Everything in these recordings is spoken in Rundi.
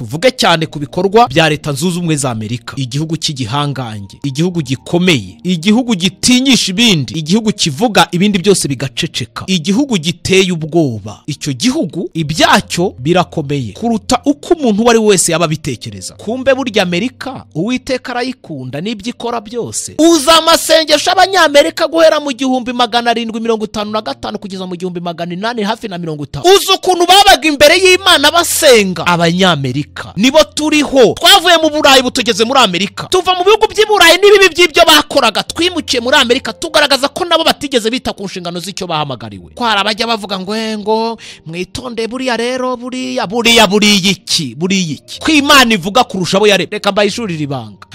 Tuvuge cyane ku bikorwa bya Leta Zunze Ubumwe za Amerika, igihugu cy'igihangange, igihugu gikomeye, igihugu gitinyisha ibindi, igihugu kivuga ibindi byose bigaceceka, igihugu giteye ubwoba. Icyo gihugu ibyacyo birakomeye kuruta uko umuntu uwo ari wese yaba abitekereza. Kumbe burya Amerika Uwiteka arayikunda n'ibyo ikora byose. Uza amasengesho y'Abanyamerika guhera mu 1755 kugeza mu 1850. Uzi ukuntu babaga imbere y'Imana basenga. Abanyamerika nibo turiho. Twavuye mu Burayi butugeze muri Amerika, tuva mu bihugu by'i Burayi n'ibibi by'ibyo bakoraga, twimukiye muri Amerika, tugaragaza ko nabo batigeze bita ku nshingano z'icyo bahamagariwe. Ko hari abajya bavuga ngo ngo mwitonde buriya rero buriya buriya buriya iki buriya iki, ko Imana ivuga kurusha abo yaremye. Reka mbayishurire ibanga.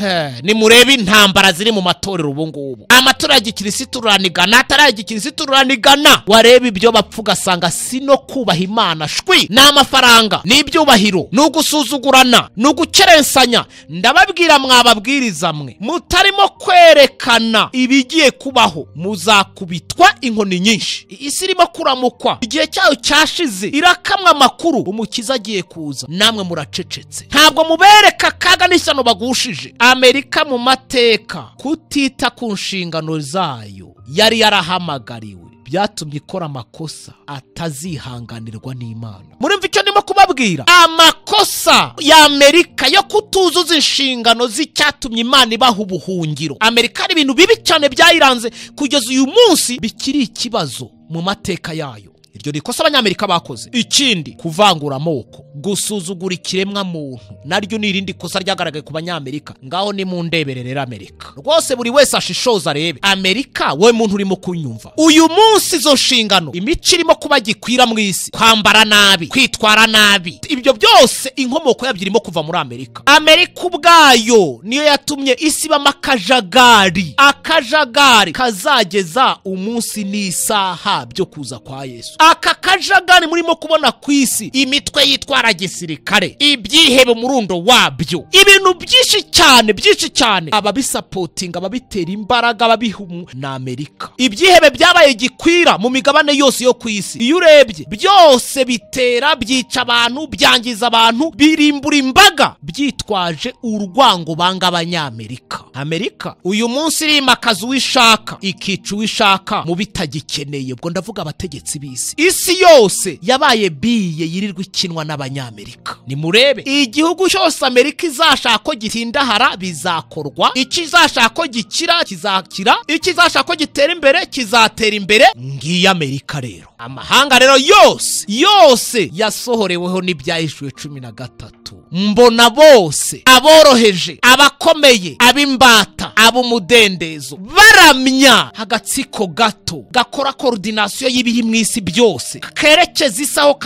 Nimurebe intambara ziri mu matorero ubu ngubu. Amatorero ya gikirisitu ruranigana, atari aya gikirisitu ruranigana. Wareba ibyo bapfa ugasanga si no kubaha Imana shwi, ni amafaranga, ni ibyubahiro, ni ugusuzugurana, ni ugukerensanya. Ndababwira mwababwiriza mwe mutarimo kwerekana ibigiye kubaho, muzakubitwa inkoni nyinshi. Isi irimo kuramukwa, igihe cyayo cyashize, irakamwa amakuru, umukiza agiye kuza, namwe muracecetse. Ntabwo mubereka akaga n'ishyano bagushije. Amerika mu mateka kutita ku nshingano zayo yari yarahamagariwe byatumye ikora amakosa atazihanganirwa n'Imana. Murumva icyo ndimo kubabwira? Amakosa ya Amerika yo kutuzuza inshingano z'icyatumye Imana ibaha ubuhungiro. Amerika ari ibintu bibi cyane byayiranze kugeza uyu munsi bikiri ikibazo mu mateka yayo. Iryo rikosa Abanyamerika bakoze. Ikindi, kuvangura amoko, gusuzugura ikiremwa muntu, naryo ni irindi kosa ryagaragaye ku Banyamerika. Ngaho ni mu ndeberere Amerika rwose, buri wese ashishoza arebe Amerika. Wowe muntu urimo kunyumva uyu munsi, izo nshingano, imico irimo kuba gikwira mu isi, kwambara nabi, kwitwara nabi, ibyo byose inkomoko yabyo irimo kuva muri Amerika. Amerika ubwayo niyo yatumye isi ibamo akajagari, akajagari kazageza umunsi n'isaha byo kuza kwa Yesu. Aka kajagari murimo kubona ku isi, imitwe yitwara gisirikare, ibyihebe umurundo wabyo, ibintu byinshi cyane byinshi cyane, ababisapotinga, ababitera imbaraga, ababihumu na Amerika. Ibyihebe byabaye gikwira mu migabane yose yo ku isi. Iyo urebye byose bitera, byica abantu, byangiza abantu, birimbura imbaga, byitwaje urwango banga Abanyamerika. Amerika uyu munsi irimakaza uwishaka, ikica uwishaka mu bitagikeneye. Ubwo ndavuga abategetsi b'isi. Isi yose yabaye biye yirirwa ikinwa n'Abanyamerika. Nimurebe igihugu cyose Amerika izashaka ko gitindahara bizakorwa, ikizashaka ko gikira kizakira, ikizashaka ko gitera imbere kizatera imbere. Ngiyi Amerika rero. Amahanga rero yose yose yasohoreweho n'ibyahishuwe 13. Mbona bose, aboroheje, abakomeye, ab'imbata, ab'umudendezo, baramya agatsiko gato gakora coordination y'ibiri mu isi byose, kerekeza isi aho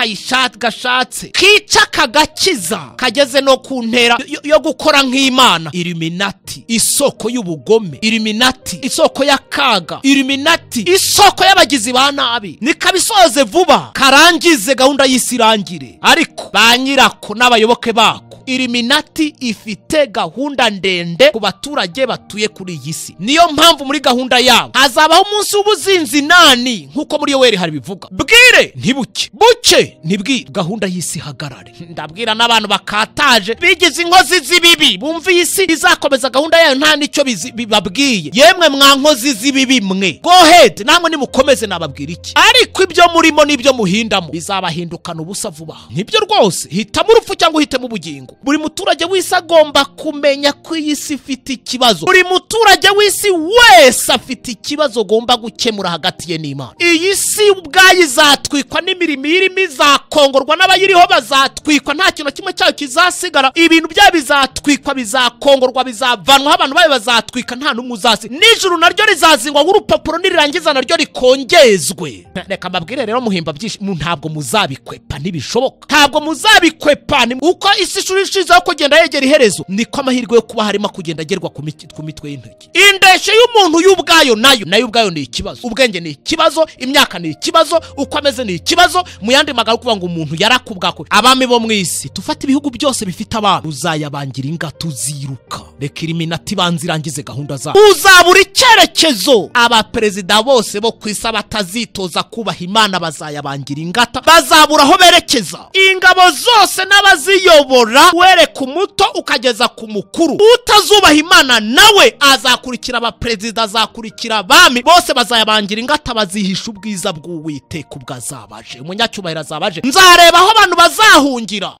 gashatse, kica kagakiza, kageze no ku ntera yo gukora nk'Imana. Illuminati isoko y'ubugome, Illuminati isoko y'akaga, Illuminati isoko y'abagizi ba nabi. Nikabisoze vuba, karangize gahunda y'isi irangire. Ariko ba nyirako n'abayoboke bako, Illuminati ifite gahunda ndende ku baturage batuye kuri iyi si. Niyo mpamvu muri gahunda yabo hazabaho umunsi w'ubuzinzi nani, nkuko muri Yoweri hari bivuga, bwire ntibuke, buke ntibwire, gahunda y'isi hagarare. Ndabwira n'abantu bakataje bigize inkozi z'ibibi, bumva iyi si izakomeza gahunda yayo nta nicyo bibabwiye. Yemwe mwa nkozi z'ibibi mwe, go ahead, namwe nimukomeze, nababwira iki? Ariko ibyo murimo n'ibyo muhindamo bizabahindukana ubusa vuba. Nibyo rwose, hitamo urupfu cyangwa uhitemo ubugingo. Buri muturage w'isi agomba kumenya ko iyi si ifite ikibazo. Buri muturage w'isi wese afite ikibazo agomba gukemura hagati ye n'Imana. Iyi si ubwayo izatwikwa n'imirimo irimo, izakongorwa n'abayiriho bazatwikwa, nta kintu kimwe cyayo kizasigara. Ibintu byayo bizatwikwa, bizakongorwa, bizavanwaho, abantu bayo bazatwika, nta n'umwe uzasi. N'ijuru naryo rizazingwa nk'urupapuro, nirirangiza naryo rikongezwe. Reka mbabwire rero, muhimba byinshi, ntabwo muzabikwepa, ntibishoboka, ntabwo muzabikwepa. Uko isi ishizeho kugenda yegera iherezo, niko amahirwe yo kuba harimo kugenda agerwa ku mitwe y'intoki. Indeshyo y'umuntu y'ubwayo nayo ubwayo ni ikibazo. Ubwenge ni ikibazo, imyaka ni ikibazo, uko ameze ni ikibazo. Mu yandi magambo kuvuga ngo umuntu yarakubwako. Abami bo mu isi, tufate ibihugu byose bifite abami, uzayabangira inga tuziruka. Reka Illuminati banze irangize gahunda zabo. Uzabura icyerekezo. Abaperezida bose bo ku isi batazitoza kubaha Imana bazayabangira ingata, bazabura aho berekeza. Ingabo zose n'abaziyobora, wereka umuto ukageza ku mukuru, utazubaha Imana nawe azakurikira abaperezida, azakurikira abami, bose bazayabangira ingata, bazihisha ubwiza bw'Uwiteka ubwo azabaje. Umunyacyubahiro azabaje. Nzareba aho abantu bazahungira.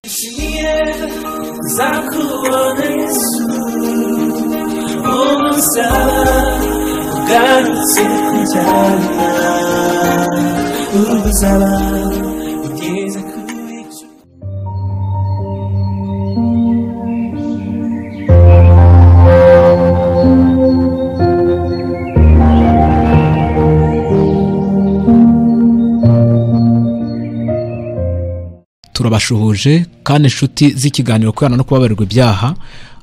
Turabashuhuje kandi inshuti z'ikiganiro kwihana no kubabarirwa ibyaha.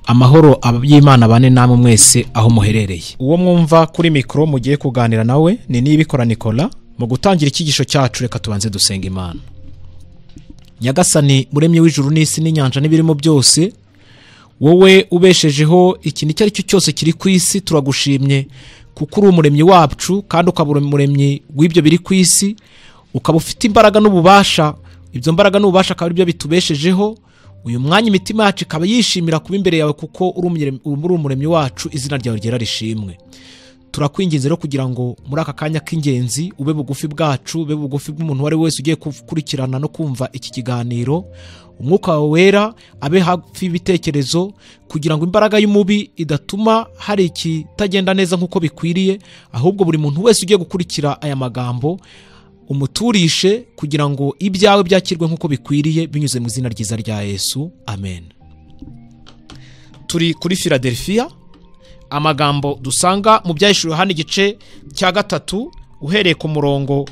Amahoro y'Imana bane namwe mwese aho muherereye. Uwo mwumva kuri mikro mugiye kuganira nawe ni Nibikora Nicola. Mu gutangira ikigisho cyacu reka tubanze dusenga Imana. Nyagasani muremye w'ijuru n'isi n'inyanja n'ibirimo byose, wowe ubeshejeho ikintu icyo ari cyo cyose kiri ku isi, turagushimye kuko uri umuremyi wacu kandi ukaba umuremyi w'ibyo biri ku isi, ukaba ufite imbaraga n'ububasha. Ibyo mbaraga n'ububasha akaba aribyo bitubeshejeho. Uyu mwanya imitima yacu ikaba yishimira kuba imbere yawe kuko uri umuremyi wacu, izina ryawe ryera rishimwe. Turakwinginze rero kugira ngo muri aka kanya k'ingenzi ube bugufi bwacu, ube bugufi bw'umuntu uwo ari wese ugiye gukurikirana no kumva iki kiganiro. Umwuka wawe wera abe hafi y'ibitekerezo kugira ngo imbaraga y'umubi idatuma hari ikitagenda neza nk'uko bikwiriye, ahubwo buri muntu wese ugiye gukurikira aya magambo umuturishe kugira ngo ibyawe byakirwe nk'uko bikwiriye binyuze mu izina ryiza rya Yesu. Amen. Turi kuri Philadelphia. Amagambo dusanga mu Byahishuriwe Yohana igice cya 3 uhereye ku murongo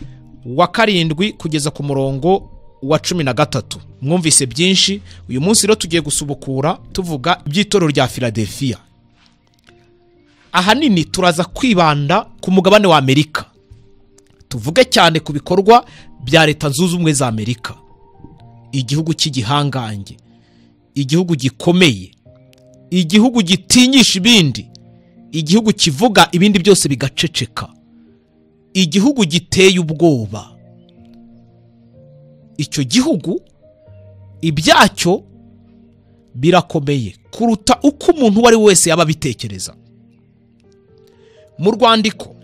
wa 7 kugeza ku murongo wa 13. Mwumvise byinshi. Uyu munsi rero tugiye gusubukura tuvuga iby'itorero rya Philadelphia. Ahanini turaza kwibanda ku mugabane wa Amerika, tuvuge cyane ku bikorwa bya Leta Zunze Ubumwe za Amerika, igihugu cy'igihangange, igihugu gikomeye, igihugu gitinyisha ibindi, igihugu kivuga ibindi byose bigaceceka, igihugu giteye ubwoba. Icyo gihugu ibyacyo birakomeye kuruta uko umuntu uwo ari wese yaba abitekereza. Mu rwandiko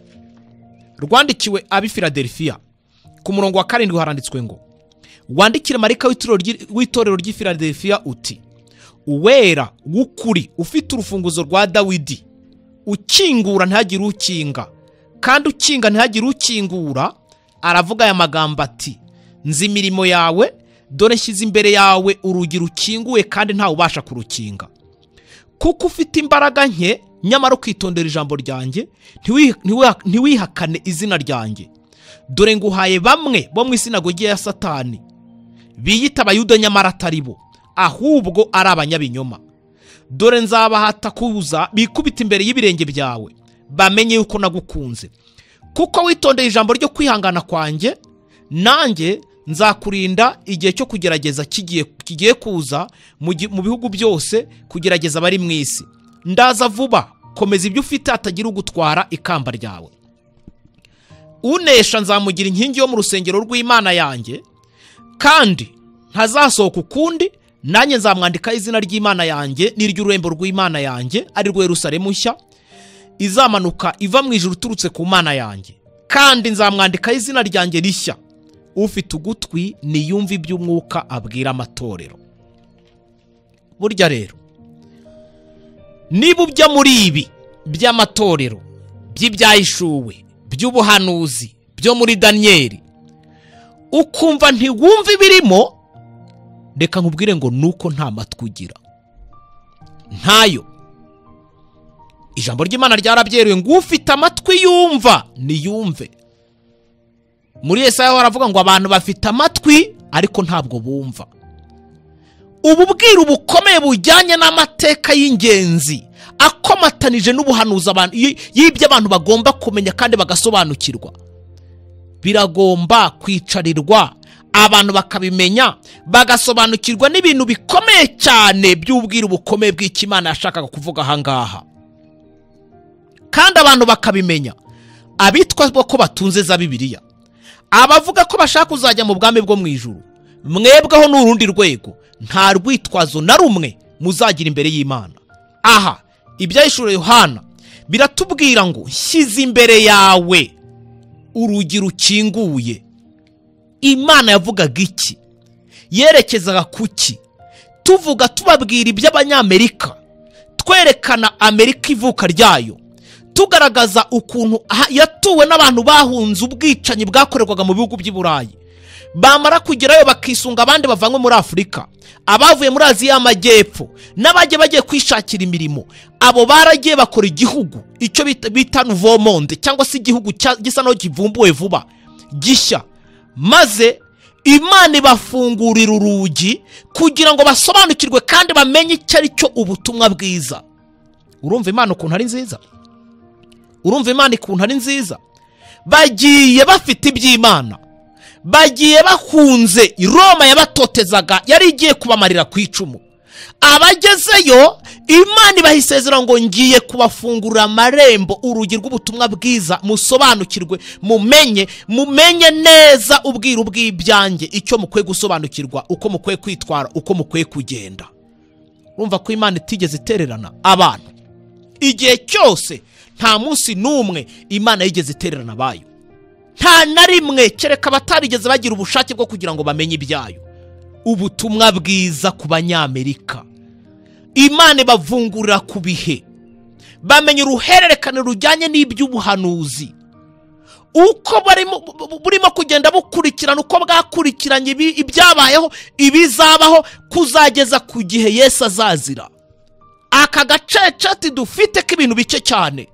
rwandikiwe abi Philadelphia ku murongo wa 7 haranditswe ngo: wandikire marayika w'itorero ry'i Philadelphia uti, uwera w'ukuri ufite urufunguzo rwa Dawidi, ukingura ntihagire ukinga, kandi ukinga ntihagire ukingura, aravuga aya magambo ati: nzi imirimo yawe, dore nshyize imbere yawe urugi rukinguye kandi ntawe ubasha kurukinga. Kuko ufite imbaraga nke, nyamara ukitondera ijambo ryanjye, ntiwihakane izina ryanjye. Dore nguhaye bamwe bo mu isinagogi ya Satani, biyita Abayuda nyamara atari bo, ahubwo ari abanyabinyoma. Dore nzabahata kuza bikubita imbere y'ibirenge byawe, bamenye yuko nagukunze. Kuko witondeye ijambo ryo kwihangana kwanjye, nanjye nzakurinda igihe cyo kugerageza kigiye kuza mu bihugu byose, kugerageza abari mu isi. Ndaza vuba, komeza ibyo ufite hatagira ugutwara ikamba ryawe. Unesha nzamugira inkingi yo mu rusengero rw'Imana yanjye, kandi ntazasohoka ukundi, nanjye nzamwandika izina ry'Imana yanjye n'iry'ururembo rw'Imana yanjye, ari rwo Yerusalemu nshya izamanuka iva mu ijuru iturutse ku Mana yanjye, kandi nzamwandika izina ryanjye rishya. Ufite ugutwi niyumve iby'umwuka abwira amatorero. Burya rero niba ujya muri ibi by'amatorero, by'ibyahishuwe, by'ubuhanuzi, byo muri Daniyeli, ukumva ntiwumve ibirimo, reka nkubwire ngo nuko nta matwi ugira. Ntayo. Ijambo ry'Imana ryarabyeruye ngo ufite amatwi yumva niyumve. Muri Yesaya baravuga ngo abantu bafite amatwi ariko ntabwo bumva. Ubu bwiru bukomeye bujyanye n'amateka y'ingenzi akomatanije n'ubuhanuzi abantu y'ibyo abantu bagomba kumenya kandi bagasobanukirwa, biragomba kwicarirwa Abantu bakabimenya, bagasobanukirwa n'ibintu bikomeye cyane by'ubwiru bukomeye bw'Imana yashakaga kuvuga aha ngaha. Kandi abantu bakabimenya, abitwa ko batunze za Bibiliya, abavuga ko bashaka kuzajya mu bwami bwo mu ijuru, mwebweho n'urundi rwego, nta rwitwazo na rumwe muzagira imbere y'Imana. Aha ibyahishuriwe Yohana biratubwira ngo nshyize imbere yawe urugi rukinguye. Imana yavugaga iki? Yerekezaga kuki? Tuvuga tubabwira iby'Abanyamerika, twerekana Amerika ivuka ryayo, tugaragaza ukuntu yatuwe n'abantu bahunze ubwicanyi bwakorerwaga mu bihugu by'i Burayi, bamara kugerayo bakisunga abandi bavanywe muri Afurika, abavuye muri Aziya y'Amajyepfo n'abajye bagiye kwishakira imirimo. Abo baragiye bakora igihugu icyo bita Nouveau Monde, cyangwa se igihugu gisa naho kivumbuwe vuba gishya, maze Imana ibafungurira urugi kugira ngo basobanukirwe kandi bamenye icyo ari cyo ubutumwa bwiza. Urumva Imana ukuntu ari nziza? Urumva Imana ukuntu ari nziza? Bagiye bafite iby'Imana, bagiye bahunze Roma yabatotezaga, yari igiye kubamarira ku icumu. Abagezeyo Imana ibahisezera ngo ngiye kubafungurira amarembo, urugi rw'ubutumwa bwiza, musobanukirwe, mumenye neza ubwiru bw'ibyanjye, icyo mukwiye gusobanukirwa, uko mukwiye kwitwara, uko mukwiye kugenda. Urumva ko Imana itigeze itererana abantu igihe cyose. Nta munsi n'umwe Imana yigeze itererana abayo, nta na rimwe, kereka abatarigeze bagira ubushake bwo kugira ngo bamenye ibyayo. Ubutumwa bwiza ku Banyamerika, Imana ibavungurira ku bihe, bamenya uruhererekane rujyanye n'iby'ubuhanuzi, uko burimo kugenda bukurikirana, uko bwakurikiranye ibyabayeho, ibizabaho, kuzageza ku gihe Yesu azazira. Aka gacecati dufite k'ibintu bike cyane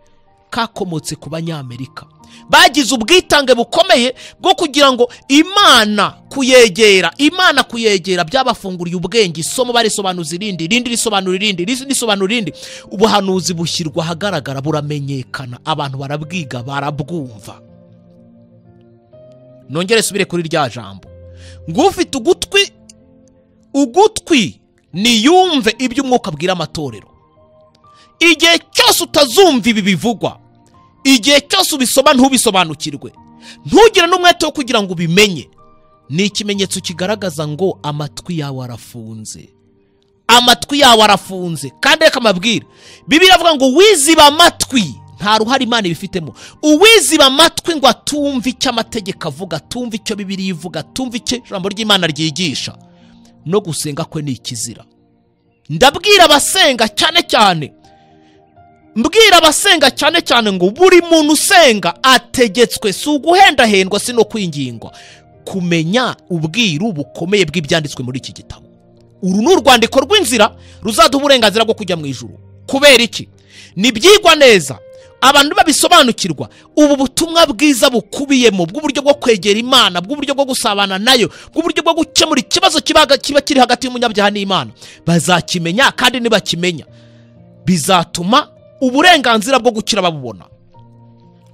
kakomotse ku Banyamerika bagize ubwitange bukomeye bwo kugira ngo Imana kuyegera, Imana kuyegera byabafunguriye ubwenge. Isomo barisobanuza irindi, irindi risobanura irindi, risobanura irindi. Ubuhanuzi bushyirwa ahagaragara, buramenyekana, abantu barabwiga, barabwumva. Nongere subire kuri rya jambo ngo ufite ugutwi niyumve ibyo umwuka abwira amatorero. Igihe cyose utazumva ibi bivugwa, igihe cyose ubisoma ntubisobanukirwe, ntugire n'umwete wo kugira ngo ubimenye, ni ikimenyetso kigaragaza ngo amatwi yawe arafunze. Amatwi yawe arafunze. Kandi reka mabwire, Bibiliya iravuga ngo wiziba amatwi, nta ruhare Imana ibifitemo. Uwiziba amatwi ngo atumve icyo amategeko avuga, atumve icyo Bibiliya ivuga, atumve icyo ijambo ry'Imana ryigisha, no gusenga kwe ni ikizira. Ndabwira abasenga cyane cyane, mbwira abasenga cyane cyane ngo buri muntu usenga ategetswe, si uguhendahendwa, si no kwingingwa, kumenya ubwiru bukomeye bw'ibyanditswe muri iki gitabo. Uru ni urwandiko rw'inzira ruzaduha uburenganzira bwo kujya mu ijuru. Kubera iki? Nibyigwa neza, abantu babisobanukirwa, ubu butumwa bwiza bukubiyemo bw'uburyo bwo kwegera Imana, bw'uburyo bwo gusabana nayo, bw'uburyo bwo gukemura ikibazo kiba kiri hagati y'umunyabyaha n'Imana, bazakimenya. Kandi nibakimenya bizatuma uburenganzira bwo gukira babubona.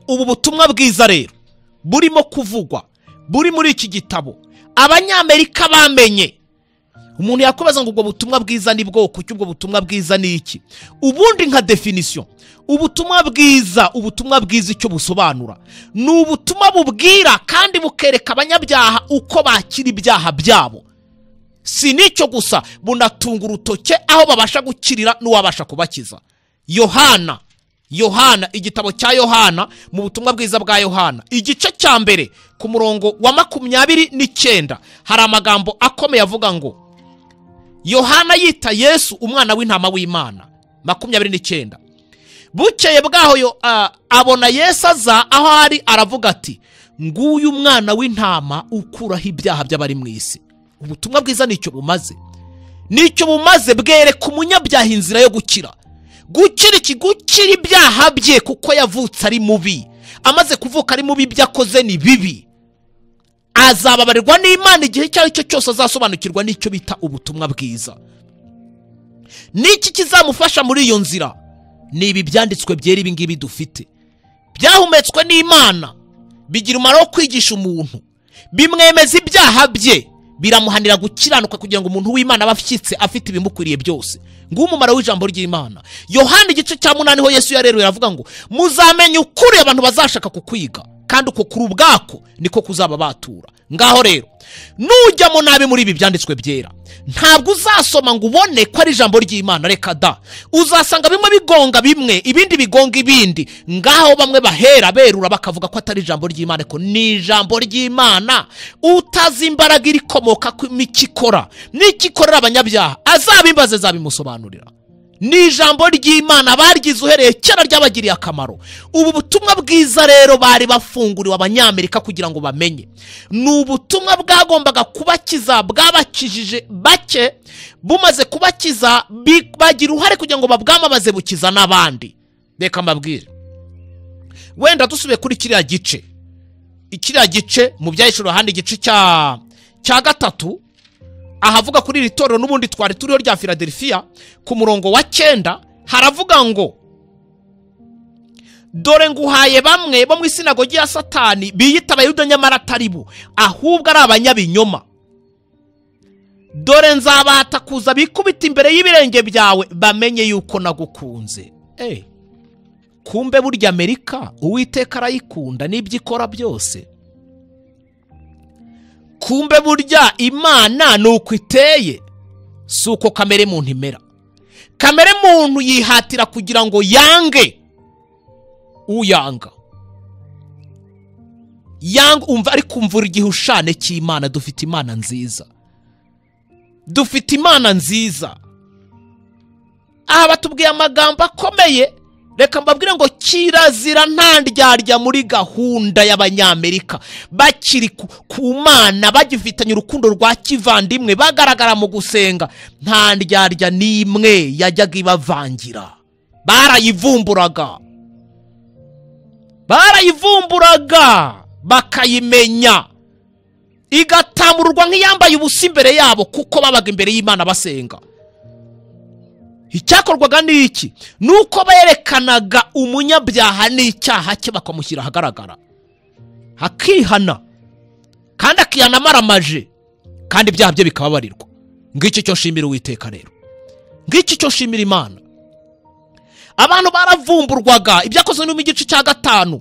Ubu butumwa bwiza rero burimo kuvugwa, buri muri iki gitabo, Abanyamerika bamenye. Umuntu yakubaza ngo ubwo butumwa bwiza ni bwoko ki? Ubwo butumwa bwiza ni iki? Ubundi nka definition, ubutumwa bwiza, ubutumwa bwiza icyo busobanura ni ubutumwa bubwira kandi bukereka abanyabyaha uko bakira ibyaha byabo. Si nicyo gusa, bunatunga urutoke aho babasha gukirira n'uwabasha kubakiza. Yohana, igitabo cya Yohana, mu butumwa bwiza bwa Yohana, igice cya mbere ku murongo wa 29, hari amagambo akomeye avuga ngo Yohana yita Yesu umwana w'intama w'Imana. 29. Bukeye bwaho abona Yesu aza aho ari, aravuga ati nguyu umwana w'intama ukuraho ibyaha by'abari mu isi. Ubutumwa bwiza nicyo bumaze, nicyo bumaze, bwereka umunyabyaha inzira yo gukira. Gukira iki? Gukira ibyaha bye, kuko yavutse ari mubi. Amaze kuvuka ari mubi, ibyo akoze ni bibi. Azababarirwa n'Imana igihe icyo ari cyo cyose azasobanukirwa n'icyo bita ubutumwa bwiza. Niki kizamufasha muri iyo nzira? Ni ibi byanditswe byera, ibi ngibi dufite, byahumetswe n'Imana, bigira umumaro wo kwigisha umuntu, Bimwemeza ibyaha bye, biramuhanira gukiranuka kugira ngo umuntu w'Imana abe afyitse afite ibimukwiriye byose. Nguwo umumaro w'ijambo ry'Imana. Yohana igice cya 8 ho Yesu yareruye aravuga ngo muzamenya ukuri abantu bazashaka kukwiga, kandi uko kuri ubwako niko kuzaba batura. Ngaho rero nujyamo nabi muri ibi byanditswe byera, ntabwo uzasoma ngo ubone ko ari ijambo ry'Imana, reka da. Uzasanga bimwe bigonga bimwe, ibindi bigonga ibindi. Ngaho bamwe bahera berura bakavuga ko atari ijambo ry'Imana, ko ni ijambo ry'Imana. Utazi imbaraga irikomoka ku mikikora n'ikikorera abanyabyaha, azabimbaze zabimusobanurira. Ni ijambo ry'Imana baryize uhereye kera, ryabagiriye akamaro. Ubu butumwa bwiza rero bari bafunguriwe Abanyamerika kugira ngo bamenye, ni ubutumwa bwagombaga kubakiza, bwabakijije bake, bumaze kubakiza bagira uruhare kugira ngo babwamamaze bukiza n'abandi. Reka mbabwire, wenda dusubiye kuri kiriya gice, ikiriya gice mu Byahishuriwe Yohana igice cya 3, ahavuga kuri iri torero n'ubundi twari turiho rya Philadelphia, ku murongo wa 9 haravuga ngo dore nguhaye bamwe bo mu isinagogi ya Satani biyita Abayuda nyamara atari bo, ahubwo ari abanyabinyoma. Dore nzabahata kuza bikubita imbere y'ibirenge byawe, bamenye yuko nagukunze. Kumbe burya Amerika Uwiteka arayikunda n'ibyo ikora byose. Kumbe burya Imana nuko iteye, si uko kamere muntu imera. Kamere muntu yihatira kugira ngo yange uyanga. Yanga umva, ari kumvura igihushane cy'Imana. Dufite Imana nziza, dufite Imana nziza. Aha batubwiye amagambo akomeye. Reka mbabwire ngo kirazira nta ndyarya muri gahunda y'Abanyamerika. Bakiri ku Mana, bagifitanye urukundo rwa kivandimwe, bagaragara mu gusenga, nta ndyarya n'imwe yajyaga ibavangira. Barayivumburaga, barayivumburaga bakayimenya, igatamururwa nk'iyambaye ubusa imbere yabo, kuko babaga imbere y'Imana basenga. Icyakorwaga ni iki? Nuko berekanaga umunyabyaha n'icyaha cye, bakamushyira ahagaragara, akihana, kandi akihana amaramaje, kandi ibyaha bye bikababarirwa. Ngiki cyo nshimira Uwiteka rero, ngiki cyo nshimira Imana. Abantu baravumburwaga. Ibyakozwe no mu gice cya 5,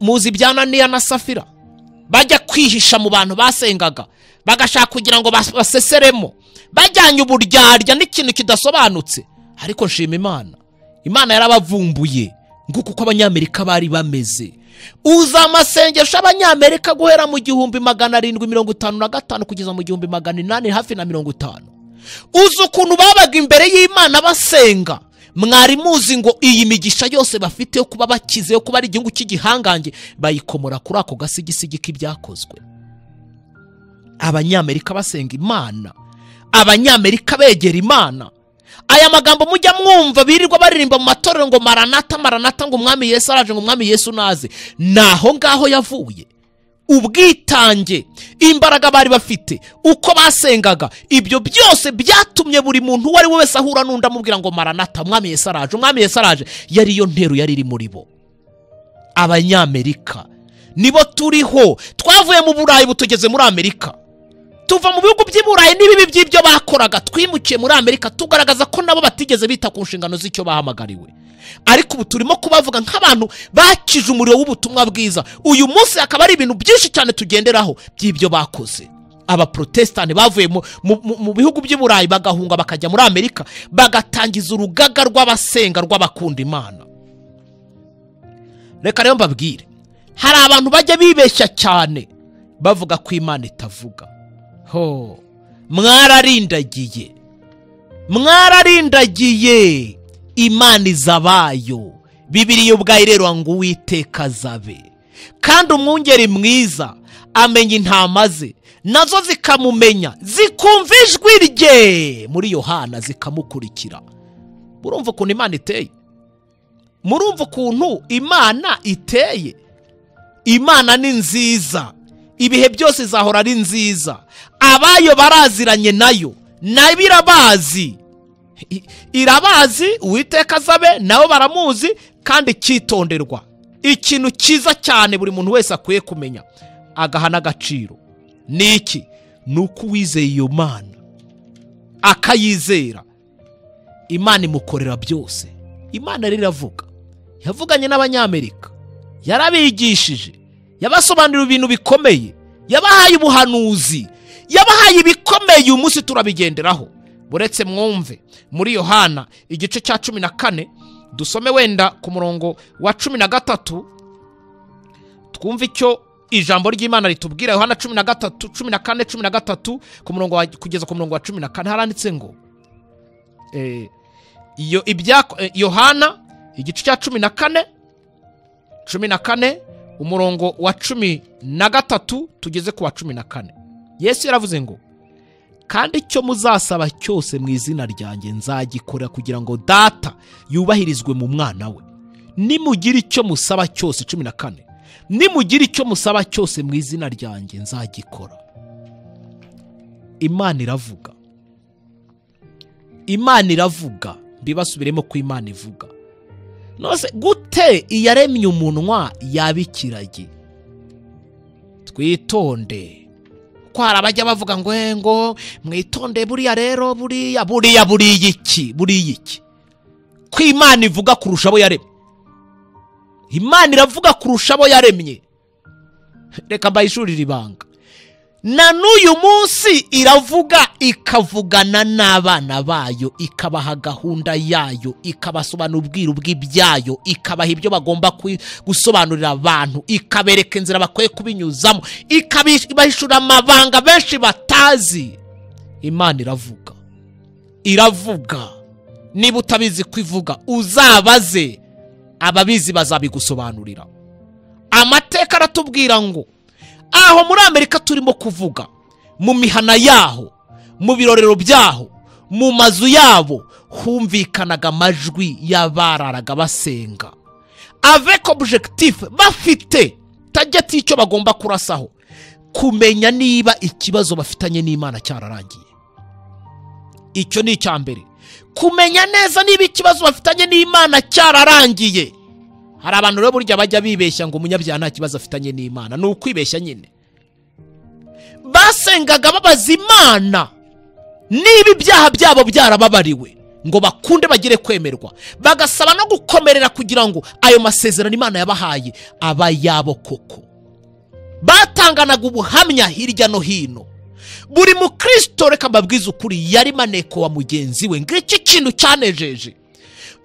muzi ibya Ananiya na Safira, bajya kwihisha mu bantu basengaga, bagashaka kugira ngo baseseremo, bajyanye uburyarya n'ikintu kidasobanutse. Ariko nshima Imana, Imana yarabavumbuye. Nguko uko Abanyamerika bari bameze. Uza amasengesho Abanyamerika guhera mu 1755 kugeza mu 1850. Uzi ukuntu babaga imbere y'Imana basenga. Mwari muzi ngo iyi migisha yose bafite yo kuba bakize, yo kuba ari igihugu cy'igihangange, bayikomora kuri ako gasigisigi k'ibyakozwe. Abanyamerika basenga Imana, Abanyamerika begera Imana. Aya magambo mujya mwumva birirwa baririmba mu matorero ngo maranata maranata, ngo umwami Yesu araje, ngo umwami Yesu naze, naho ngaho yavuye. Ubwitange, imbaraga bari bafite, uko basengaga, ibyo byose byatumye buri muntu uwo ari we wese ahura n'undi amubwira ngo maranata, umwami Yesu araje, umwami Yesu araje. Yari yo ntero yari iri muri bo. Abanyamerika nibo turiho. Twavuye mu Burayi butugeze muri Amerika, tuva mu bihugu by'i Burayi n'ibibi by'ibyo bakoraga, twimukiye muri Amerika, tugaragaza ko nabo batigeze bita ku nshingano z'icyo bahamagariwe. Ariko ubu turimo kubavuga nk'abantu bakije umuriro w'ubutumwa bwiza. Uyu munsi akaba ari ibintu byinshi cyane tugenderaho by'ibyo bakoze. Abaprotestani bavuye mu bihugu by'i Burayi bagahunga bakajya muri Amerika, bagatangiza urugaga rw'abasenga rw'abakunda Imana. Reka rero mbabwire, hari abantu bajya bibeshya cyane bavuga ko Imana itavuga. Ho, mwararindagiye, mwararindagiye. Imana izabayo. Bibiliya ubwayo irerura ngo Uwiteka azabe. Kandi umwungeri mwiza amenya intama ze, nazo zikamumenya, zikumva ijwi rye. Muri Yohana zikamukurikira. Murumva ukuntu Imana iteye? Murumva ukuntu Imana iteye? Imana ni nziza, ibihe byose izahora ari nziza. Abayo baraziranye nayo, nayo irabazi, irabazi. Uwiteka azabe, nabo baramuzi. Kandi cyitonderwa, ikintu cyiza cyane buri muntu wese akwiye kumenya. agaha n'agaciro. Ni iki? Ni uko uwizeye iyo Mana akayizera, Imana imukorera byose. Imana rero iravuga, yavuganye n'Abanyamerika, yarabigishije, yabasobanurira ibintu bikomeye, yabahaye ubuhanuzi, yabahaye ibikomeye. Uyu munsi turabigenderaho. Buretse mwumve muri Yohana igice cya 14, dusome wenda ku murongo wa 13, twumve icyo ijambo ry'Imana ritubwira. Yohana 13, 14, 13 ku murongo wa, kugeza ku murongo wa 14, haranditse ngo iyo ibya Yohana igice cya 14, 14 umurongo wa 13 tugeze ku wa 14. Yesu yaravuze ngo kandi icyo muzasaba cyose mu izina ryanjye nzagikora, kugira ngo Data yubahirizwe mu mwana we. Nimugira icyo musaba cyose, 14, nimugira icyo musaba cyose mu izina ryanjye nzagikora. Imana iravuga, Imana iravuga. Mbibasubiremo ko Imana ivuga. Nose gute iyaremye umunwa yabikirage? Twitonde, ko hari abajya bavuga ngo ngo mwitonde, buriya rero buriya buriya buriya iki buriya iki, ko Imana ivuga kurusha abo yaremye. Imana iravuga kurusha abo yaremye. Reka mbayishurire ibanga. Na n'uyu munsi iravuga, ikavugana n'abana bayo, ikabaha gahunda yayo, ikabasobanura ubwiru bw'ibyayo, ikabaha ibyo bagomba gusobanurira abantu, ikabereka inzira bakwiye kubinyuzamo, ikabahishura amabanga benshi batazi. Imana iravuga, iravuga. Niba utabizi kwivuga, uzabaze ababizi, bazabigusobanurira. Amateka aratubwira ngo aho muri Amerika turimo kuvuga, mu mihana yaho, mu birorero byaho, mu mazu yabo, humvikanaga amajwi y'abararaga basenga avec objectif, bafite target y'icyo bagomba kurasaho, kumenya niba ikibazo bafitanye n'Imana cyararangiye. Icyo ni icya mbere, kumenya neza niba ikibazo bafitanye n'Imana cyararangiye. Hari abantu rero burya bajya bibeshya ngo umunyabyaha nta kibazo afitanye n'Imana. Ni ukwibeshya nyine. Basengaga babaza Imana niba ibyaha byabo byarababariwe, ngo bakunde bagire kwemerwa, bagasaba no gukomerera kugira ngo ayo masezerano Imana yabahaye aba yabo koko. Batanganaga ubuhamya hirya no hino. Buri mukristo, reka mbabwize ukuri, yari maneko wa mugenzi we. Ngiki kintu cyanejeje,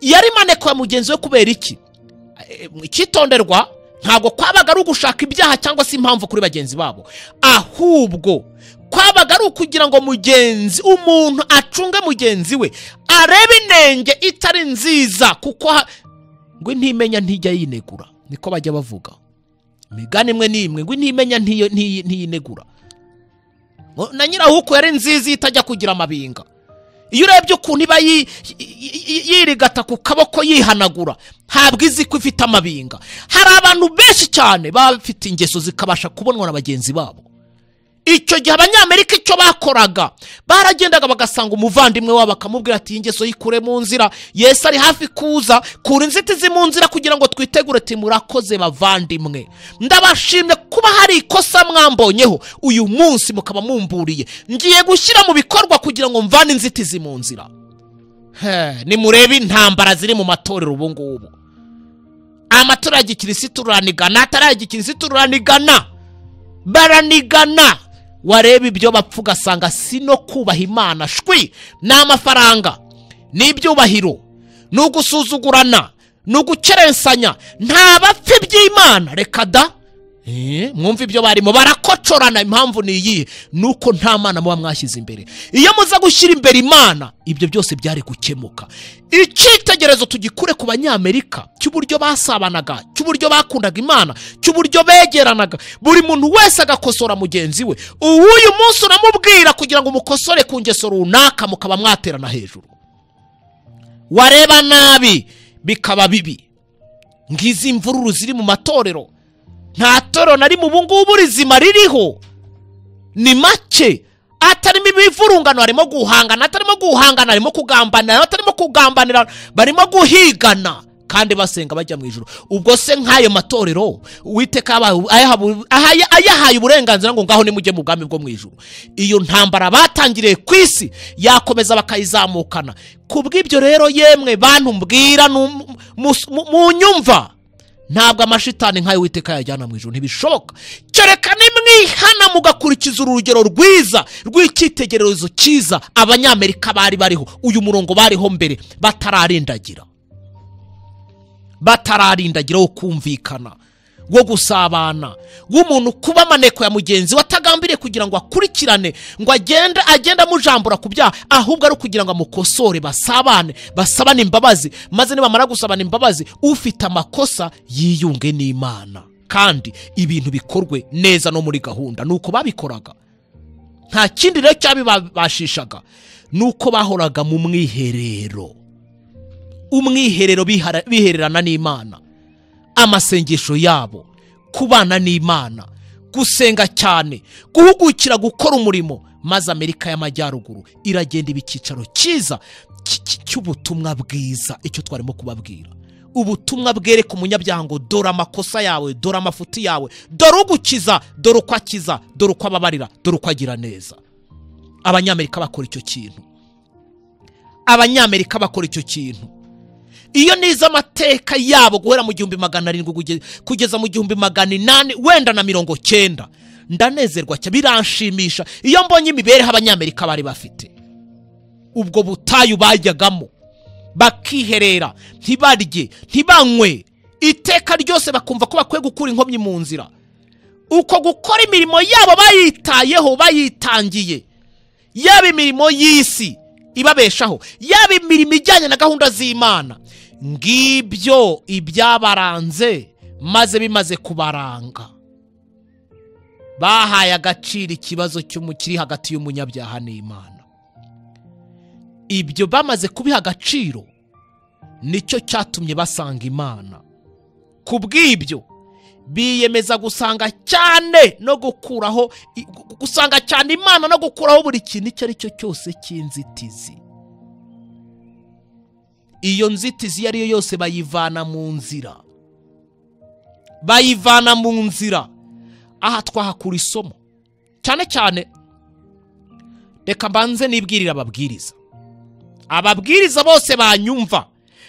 yari maneko wa mugenzi we. Kubera iki? Icyitonderwa, ntabwo kwabaga ari ugushaka ibyaha cyangwa se impamvu kuri bagenzi babo, ahubwo kwabaga ari ukugira ngo mugenzi, umuntu acunge mugenzi we, arebe inenge itari nziza, kuko ngo ntimenya ntijya yinegura. Niko bajya bavuga imigani imwe n'imwe, ngo ntimenya ntiyinegura. Na nyirahuku yari nziza itajya kugira amabinga. Iyo urebye ukuntu iba yirigata ku kaboko yihanagura, ntabwo izi ko ifite amabinga. Hari abantu benshi cyane baba bafite ingeso zikabasha kubonwa na bagenzi babo. Icyo gihe Abanyamerika icyo bakoraga, baragendaga bagasanga umuvandimwe wabo, bakamubwira ati ingeso yikure mu nzira, Yesu ari hafi kuza, kura inzitizi mu nzira kugira ngo twitegure. Ati murakoze bavandimwe, ndabashimye kuba hari ikosa mwambonyeho uyu munsi mukaba mumburiye, ngiye gushyira mu bikorwa kugira ngo mvane inzitizi mu nzira. Nimurebe intambara ziri mu matorero ubu ngubu. Amatorero ya gikirisitu ruranigana, atari aya gikirisitu ruranigana, baranigana. Wareba ibyo bapfa ugasanga si no kubaha Imana shwi, ni amafaranga, ni ibyubahiro, ni ugusuzugurana, ni ugukerensanya, nta bapfa iby'Imana. Reka da, mwumve ibyo barimo barakocorana. Impamvu ni iyihe? Nuko nta Mana muba mwashyize imbere. Iyo muza gushyira imbere Imana, ibyo byose byari gukemuka. Icyitegererezo tugikure ku Banyamerika cy'uburyo basabanaga, cy'uburyo bakundaga Imana, cy'uburyo begeranaga, buri muntu wese agakosora mugenzi we. Uyu munsi uramubwira kugira ngo umukosore ku ngeso runaka, mukaba mwaterana hejuru, wareba nabi bikaba bibi. Ngizi imvururu ziri mu matorero, nta torero na rimwe ubu ngubu rizima ririho, ni make atarimo ibivurungano. Harimo guhangana, atarimo guhangana, harimo kugambanira, atarimo kugambanira, barimo guhigana. Kandi basenga bajya mu ijuru. Ubwo se nk'ayo matorero Uwiteka ayahaye uburenganzira ngo ngaho nimujye mu bwami bwo mu ijuru? Iyo ntambara batangiriye ku isi yakomeza bakayizamukana. Kubw'ibyo rero yemwe bantu mbwira mu nyumva, ntabwo amashitani nk'ayo Uwiteka yajyana mu ijuru, ntibishoboka. Kereka nimwihana mugakurikiza urugero rwiza rw'icyitegererezo cyiza Abanyamerika bari bariho, uyu murongo bariho mbere batararindagira wo kumvikana, wo gusabana, w'umuntu kuba amaneko ya mugenzi watagambiriye kugira ngo akurikirane, ngo agende amujambura ku byaha, ahubwo ari kugira ngo amukosore, basabane, basabane imbabazi, maze nibamara gusabana imbabazi ufite amakosa yiyunge n'Imana, kandi ibintu bikorwe neza no muri gahunda. Nuko babikoraga, nta kindi rero cyabibashishaga, nuko bahoraga mu mwiherero, umwiherero bihererana n'Imana, amasengesho yabo, kubana n'Imana, gusenga cyane, guhugukira gukora umurimo. Maze Amerika y'Amajyaruguru iragenda iba icyicaro cyiza cy'ubutumwa bwiza. Icyo twarimo kubabwira, ubutumwa bwereka umunyabyaha ngo dore amakosa yawe, dore amafuti yawe, dore ugukiza, dore uko akiza, dore uko ababarira, dore uko agira neza. Abanyamerika bakora icyo kintu. Abanyamerika bakora icyo kintu. Iyo niza amateka yabo guhera mu 1700 kugeza mu 1890, ndanezerwa cyane, biranshimisha iyo mbonye imibereho Abanyamerika bari bafite. Ubwo butayu bajyagamo bakiherera, ntibarye, ntibanywe, iteka ryose bakumva ko bakwiye gukura inkomyi mu nzira. Uko gukora imirimo yabo bayitayeho, bayitangiye, yaba imirimo y'isi ibabeshaho, yaba imirimo ijyanye na gahunda z'Imana, ngibyo ibyabaranze. Maze bimaze kubaranga, bahaye agaciro ikibazo kiri hagati y'umunyabyaha n'Imana. Ibyo bamaze kubiha agaciro, nicyo cyatumye basanga Imana. Kubw'ibyo biyemeza gusanga cyane no gukuraho, gusanga cyane Imana no gukuraho buri kintu icyo ari cyo cyose cy'inzitizi. Iyo nzitizi iyo ari yo yose bayivana mu nzira, bayivana mu nzira. Aha twahakura isomo cyane cyane. Reka mbanze nibwirira ababwiriza, ababwiriza bose banyumva,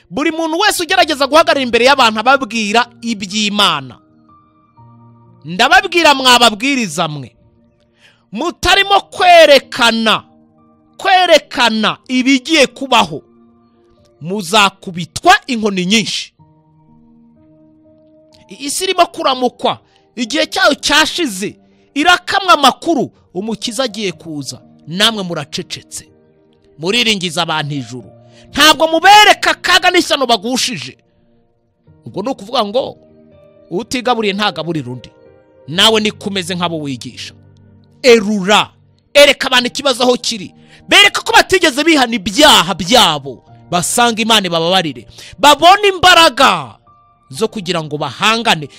buri muntu wese ugerageza guhagarara imbere y'abantu ababwira iby'Imana, ndababwira mwababwiriza mwe mutarimo kwerekana ibigiye kubaho, muzakubitwa inkoni nyinshi. Isi irimo kuramukwa, igihe cyayo cyashize, irakamwa amakuru, umukiza agiye kuza, namwe muracecetse, muriringiza abantu ijuru, ntabwo mubereka akaga n'ishyano bagushije. Ubwo ni ukuvuga ngo utigaburiye ntagaburira undi, nawe nikumeze nk'abo wigisha. Erura, ereka abantu ikibazo aho kiri, bereka ko batigeze bihana ibyaha byabo, basanga Imana bababarire, babone imbaraga zo kugira ngo bahangane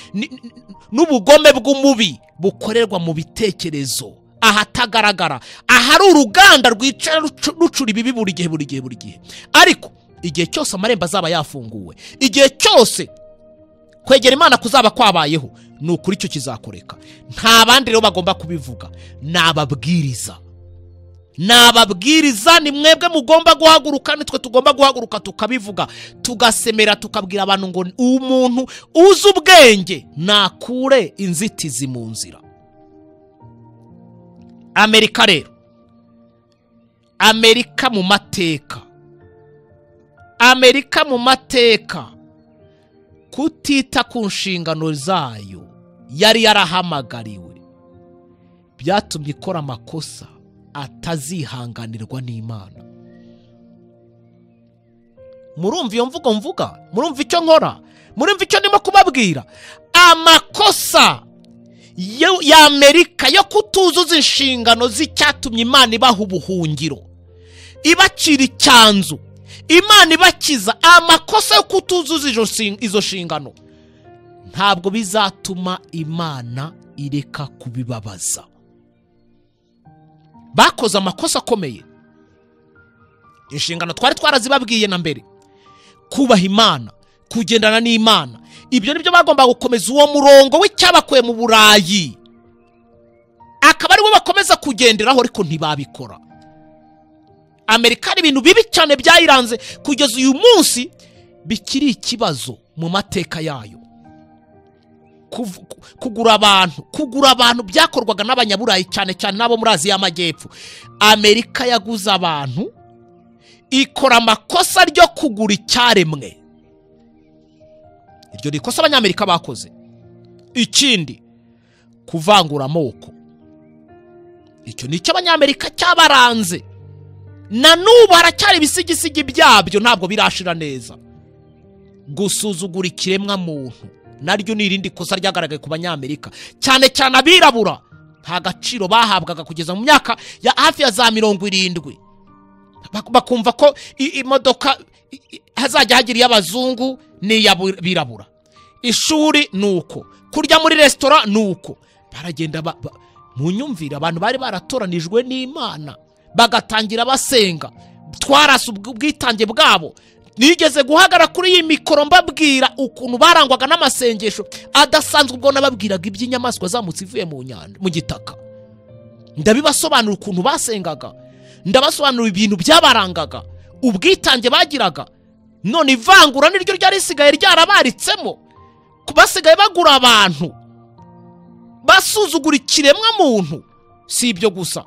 n'ubugome bw'umubi bukorerwa mu bitekerezo, ahatagaragara, ahari uruganda rwicara rucura ibibi buri gihe buri gihe buri gihe. Ariko igihe cyose amarembo azaba yafunguwe, igihe cyose kwegera Imana kuzaba kwabayeho, ni ukuri icyo kizakoreka. Nta bandi rero bagomba kubivuga, nababwiriza. Nababwiriza ni mwebwe mugomba guhaguruka, nitwe tugomba guhaguruka tukabivuga, tugasemera, tukabwira abantu ngo umuntu uzi ubwenge nakure inzitizi mu nzira. Amerika rero, Amerika mu mateka, Amerika mu mateka, kutita ku nshingano zayo yari yarahamagariwe, byatumye ikora amakosa atazihanganirwa n'Imana. Murumva iyo mvugo mvuga, murumva icyo nkora, murumva icyo ndimo kubabwira. Amakosa ya Amerika yo kutuzuza inshingano z'icyatumye Imana ibaha ubuhungiro, ibacira icyanzu, Imana ibakiza, amakosa yo kutuzuza izo nshingano ntabwo bizatuma Imana ireka kubibabaza. Bakoze amakosa akomeye. Inshingano twari twarazibabwiye na mbere, kubaha Imana, Kugendana n'Imana, ibyo nibyo bagomba gukomeza, uwo murongo w'icyabakuye mu Burayi akaba ariwo bakomeza kugenderaho, ariko ntibabikora. Amerika hari ibintu bibi cyane byayiranze kugeza uyu munsi bikiri ikibazo mu mateka yayo. Kugura abantu byakorwaga n'abanyaburayi cyane cyane n'abo muri Aziya y'Amajyepfo. Amerika yaguze abantu, ikora amakosa ryo kugura icyaremwe. Iryo ni ikosa abanyamerika bakoze. Ikindi, kuvangura amoko, icyo ni icyo abanyamerika cyabaranze, na n'ubu haracyari ibisigisigi byabyo, ntabwo birashira neza. Gusuzugura ikiremwa muntu naryo ni irindi kosa ryagaragaye ku banyamerika, cyane cyane abirabura. Nta gaciro bahabwaga kugeza mu myaka ya hafi ya za 70. Bakumva ko imodoka hazajya hagira iy'abazungu n'iy'abirabura, ishuri nuko, kurya muri resitora nuko. Baragenda mu nyumvire, abantu bari baratoranijwe n'Imana bagatangira basenga, twarasa ubwitange bwabo. Nigeze guhagara kuri iyi mikoro mbabwira ukuntu barangwaga n'amasengesho adasanzwe, ubwo nababwiraga iby'inyamaswa zamutse ivuye mu nyanja mu gitaka. Ndabibasobanura ukuntu basengaga, ndabasobanura ibintu byabarangaga, ubwitange bagiraga. None ivangura niryo ryari risigaye ryarabaritsemo, basigaye bagura abantu, basuzugura ikiremwa muntu. Si ibyo gusa,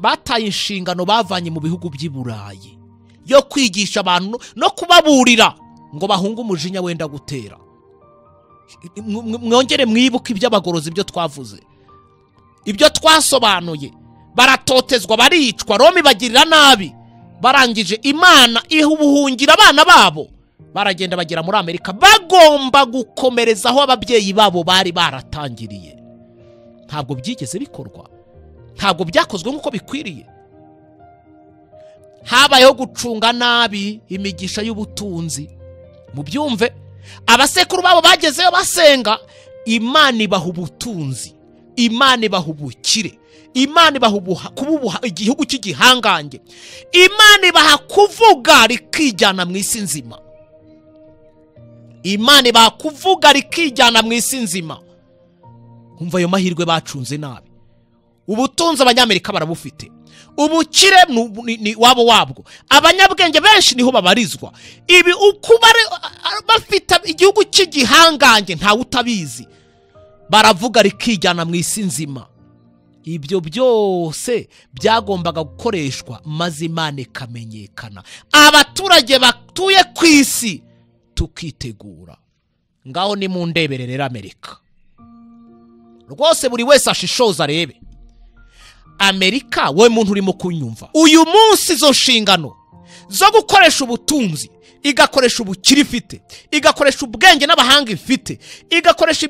bataye inshingano bavanye mu bihugu by'i Burayi yo kwigisha abantu no kubaburira ngo bahunge umujinya wenda gutera. Mwongere mwibuke iby'abagorozi, ibyo twavuze, ibyo twasobanuye. Baratotezwa, baricwa, Roma ibagirira nabi, barangije Imana iha ubuhungira abana babo, baragenda bagera muri Amerika. Bagomba gukomereza aho ababyeyi babo bari baratangiriye. Ntabwo byigeze bikorwa, ntabwo byakozwe nk'uko bikwiriye. Habayeho gucunga nabi imigisha y'ubutunzi. Mubyumve, abasekuru babo bagezeyo basenga, Imana ibaha ubutunzi, Imana ibaha ubukire, Imana ibaha kuba igihugu cy'igihangange, Imana ibaha kuvuga rikijyana mu isi nzima. Imana ibaha kuvuga rikijyana mu isi nzima. Umva ayo mahirwe bacunze nabi. Ubutunzi abanyamerika barabufite, ubukire ni wabo wabwo, abanyabwenge benshi niho babarizwa. Ibi uko bafite igihugu cy'igihangange ntawe utabizi, baravuga rikijyana mu isi nzima. Ibyo byose byagombaga gukoreshwa maze Imana ikamenyekana, abaturage batuye ku isi tukitegura. Ngaho ni mu ndebere rero Amerika rwose, buri wese ashishoza arebe Amerika. Wowe muntu urimo kunyumva uyu munsi, izo nshingano zo gukoresha ubutunzi, igakoresha ubukire ifite, igakoresha ubwenge n'abahanga ifite, igakoresha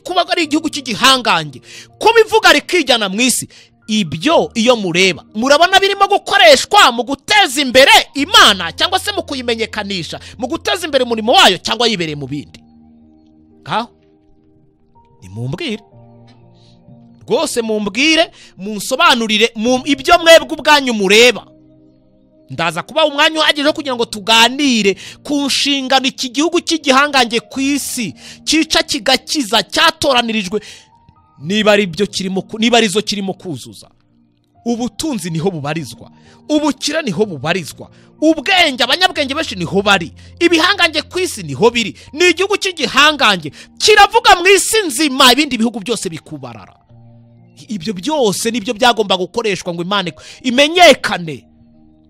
kuba ari igihugu cy'igihangange, kubivuga rikijyana mu isi, ibyo iyo mureba murabona birimo gukoreshwa mu guteza imbere Imana, cyangwa se mu kuyimenyekanisha, mu guteza imbere umurimo wayo, cyangwa yibereye mu bindi. Ngaho nimumbwire rwose, mumbwire, munsobanurire ibyo mwebwe ubwanyu mureba. Ndaza kuba umwanya uhagije kugira ngo tuganire ku nshingano iki gihugu cy'igihangange ku isi cyica kigakiza, cyatoranirijwe, niba ari byo kirimo, niba arizo kirimo kuzuza. Ubutunzi niho bubarizwa, ubukire niho bubarizwa, ubwenge, abanyabwenge benshi niho bari, ibihangange ku isi niho biri. Ni igihugu cy'igihangange kiravuga mu isi nzima, ibindi bihugu byose bikubarara. Ibyo byose nibyo byagomba gukoreshwa ngo Imana imenyekane,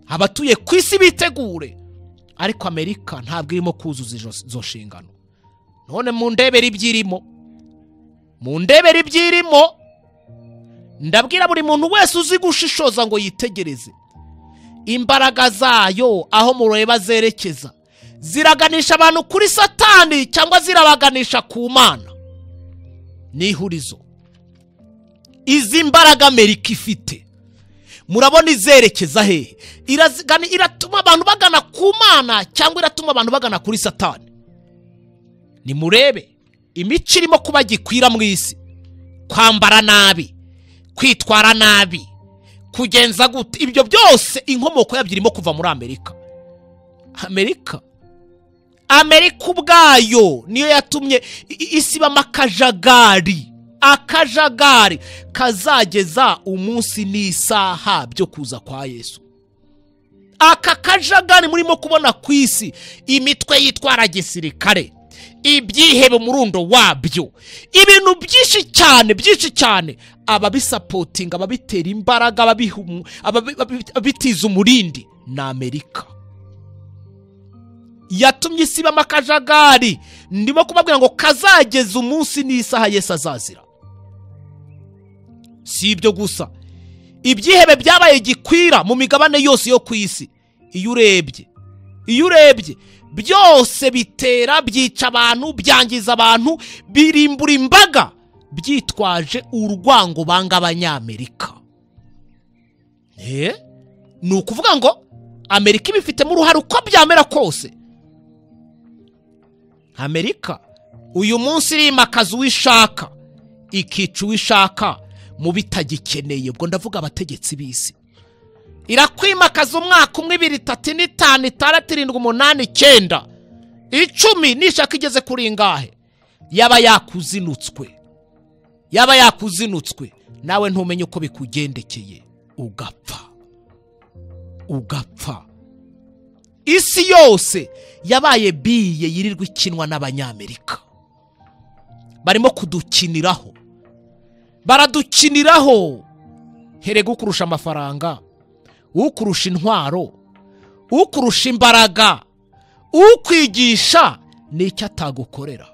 abatuye ku isi bitegure. Ariko Amerika ntabwo irimo kuzuza izo nshingano. None mu ndebere ibyirimo, mu ndebere ibyirimo, ndabwira buri muntu wese uzi gushishoza ngo yitegereze imbaraga zayo, aho mureba zerekeza, ziraganisha abantu kuri Satani cyangwa zirabaganisha ku Mana. Ni ihurizo. Izi mbaraga Amerika ifite, murabona izerekeza hehe? Iratuma abantu bagana ku Mana cyangwa iratuma abantu bagana kuri Satani? Nimurebe imico irimo kuba gikwira mu isi, kwambara nabi, kwitwara nabi, kugenza gute, ibyo byose inkomoko yabyo irimo kuva muri Amerika. Amerika Amerika ubwayo niyo yatumye isi ibamo akajagari, akajagari kazageza umunsi n'isaha byo kuza kwa Yesu. Aka kajagari murimo kubona ku isi, imitwe yitwara gisirikare, ibyihebe umurundo wabyo, ibintu byinshi cyane byinshi cyane, ababisapotinga, ababitera imbaraga, ababitiza umurindi ni Amerika. Yatumye isi ibamo akajagari. Ndimo kubabwira ngo kazageza umunsi n'isaha Yesu azazira. Si ibyo gusa, ibyihebe byabaye gikwira mu migabane yose yo ku isi. Iyo urebye byose bitera, byica abantu, byangiza abantu, birimbura imbaga, byitwaje urwango banga abanyamerika. Ni ukuvuga ngo Amerika ibifitemo uruhare uko byamera kose. Amerika uyu munsi irimakaza uwishaka, ikica uwishaka mu bitagikeneye. Ubwo ndavuga abategetsi b'isi. Irakwimakaza umwaka 1, 2, 3, 4, 5, 6, 7, 8, 9, 10, nishaka igeze kuri ingahe, yaba yakuzinutswe, yaba yakuzinutswe, nawe ntumenye uko bikugendekeye, ugapfa, ugapfa. Isi yose yabaye biye yirirwa ikinwa n'abanyamerika. Barimo kudukiniraho, baradukiniraho. Herega ukurusha amafaranga, ukurusha intwaro, ukurusha imbaraga, ukwigisha n'icyo atagukorera.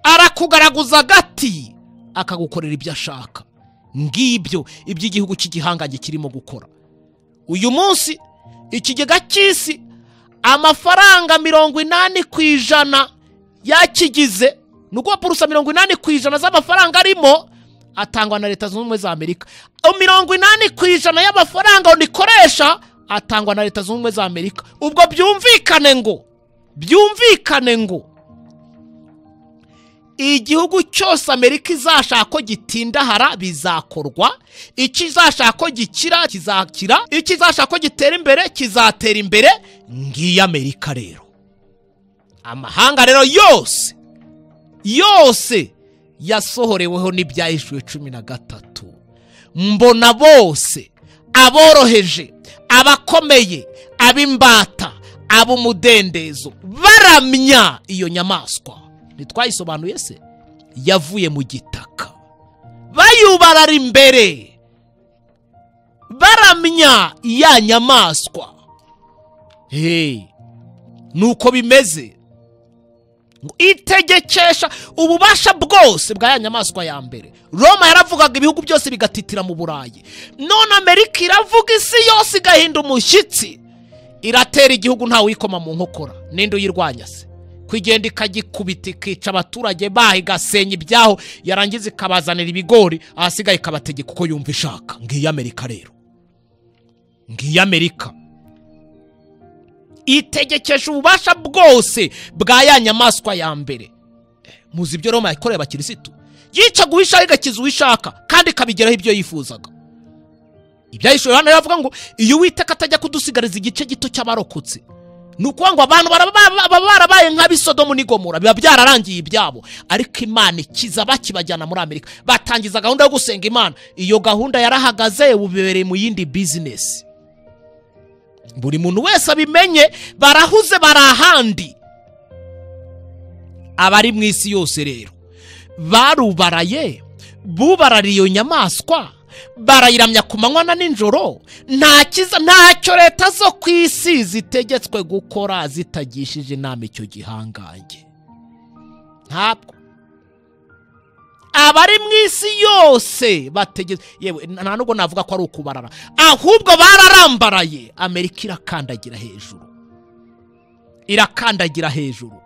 Arakugaraguza agati akagukorera ibyo ashaka. Ngibyo iby'igihugu cy'igihangange kirimo gukora uyu munsi. Ikigega cy'isi amafaranga 80% yakigize, nuko purusa 80% z'amafaranga arimo atangwa na Leta Zunze Ubumwe za Amerika. 80% y'amafaranga unikoresha atangwa na Leta Zunze Ubumwe za Amerika. Ubwo byumvikane ngo igihugu cyose Amerika izashaka ko gitindahara bizakorwa, ikizashaka ko gikira kizakira, ikizashaka ko gitera imbere kizatera imbere. Ngiyi Amerika rero. Amahanga rero yose yose yasohoreweho n'ibyahishuwe 13. Mbona bose, aboroheje, abakomeye, ab'imbata, ab'umudendezo, baramya iyo nyamaswa. Ntitwayisobanuye se? Yavuye mu gitaka, bayubarara imbere, baramya ya nyamaswa. Nuko bimeze. Itegekesha ububasha bwose bwa ya nyamaswa ya mbere. Roma yaravugaga ibihugu byose bigatitira mu Burayi. None Amerika iravuga isi yose igahinda umushyitsi. Iratera igihugu ntawe uyikoma mu nkokora. Ninde uyirwanya se? Kwigenda ikagikubita, ikica abaturage baho, igasenya ibyaho, yarangiza ikabazanira ibigori, ahasigaye ikabategeka uko yumva ishaka. Ngiyi Amerika rero. Ngiyi Amerika. Itegekesha ububasha bwose bwa ya nyamaswa ya mbere. Muzi ibyo Roma yakoreye abakirisitu. Yica uwishaka igakiza uwishaka, kandi ikabigeraho ibyo yifuzaga. Ibyahishuwe Yohana yavuga ngo iyo Uwiteka atajya kudusigariza igice gito cy'abarokotse, ni ukuvuga ngo abantu baba barabaye nk'ab'isodomu n'Igomora, biba byararangiye ibyabo. Ariko Imana ikiza bakibajyana muri Amerika, batangiza gahunda yo gusenga Imana. Iyo gahunda yarahagaze, ubu bibereye mu yindi business. Buri muntu wese abimenye, barahuze, barahandi. Abari mu isi yose rero barubaraye, bubarariye iyo nyamaswa, barayiramya ku manywa na nijoro. Ntacyo leta zo ku isi zitegetswe gukora zitagishije inama icyo gihangange. Ntabwo abari mu isi yose bategetse, yewe nta nubwo navuga ko ari ukubarara, ahubwo bararambaraye. Amerika irakandagira hejuru, irakandagira hejuru.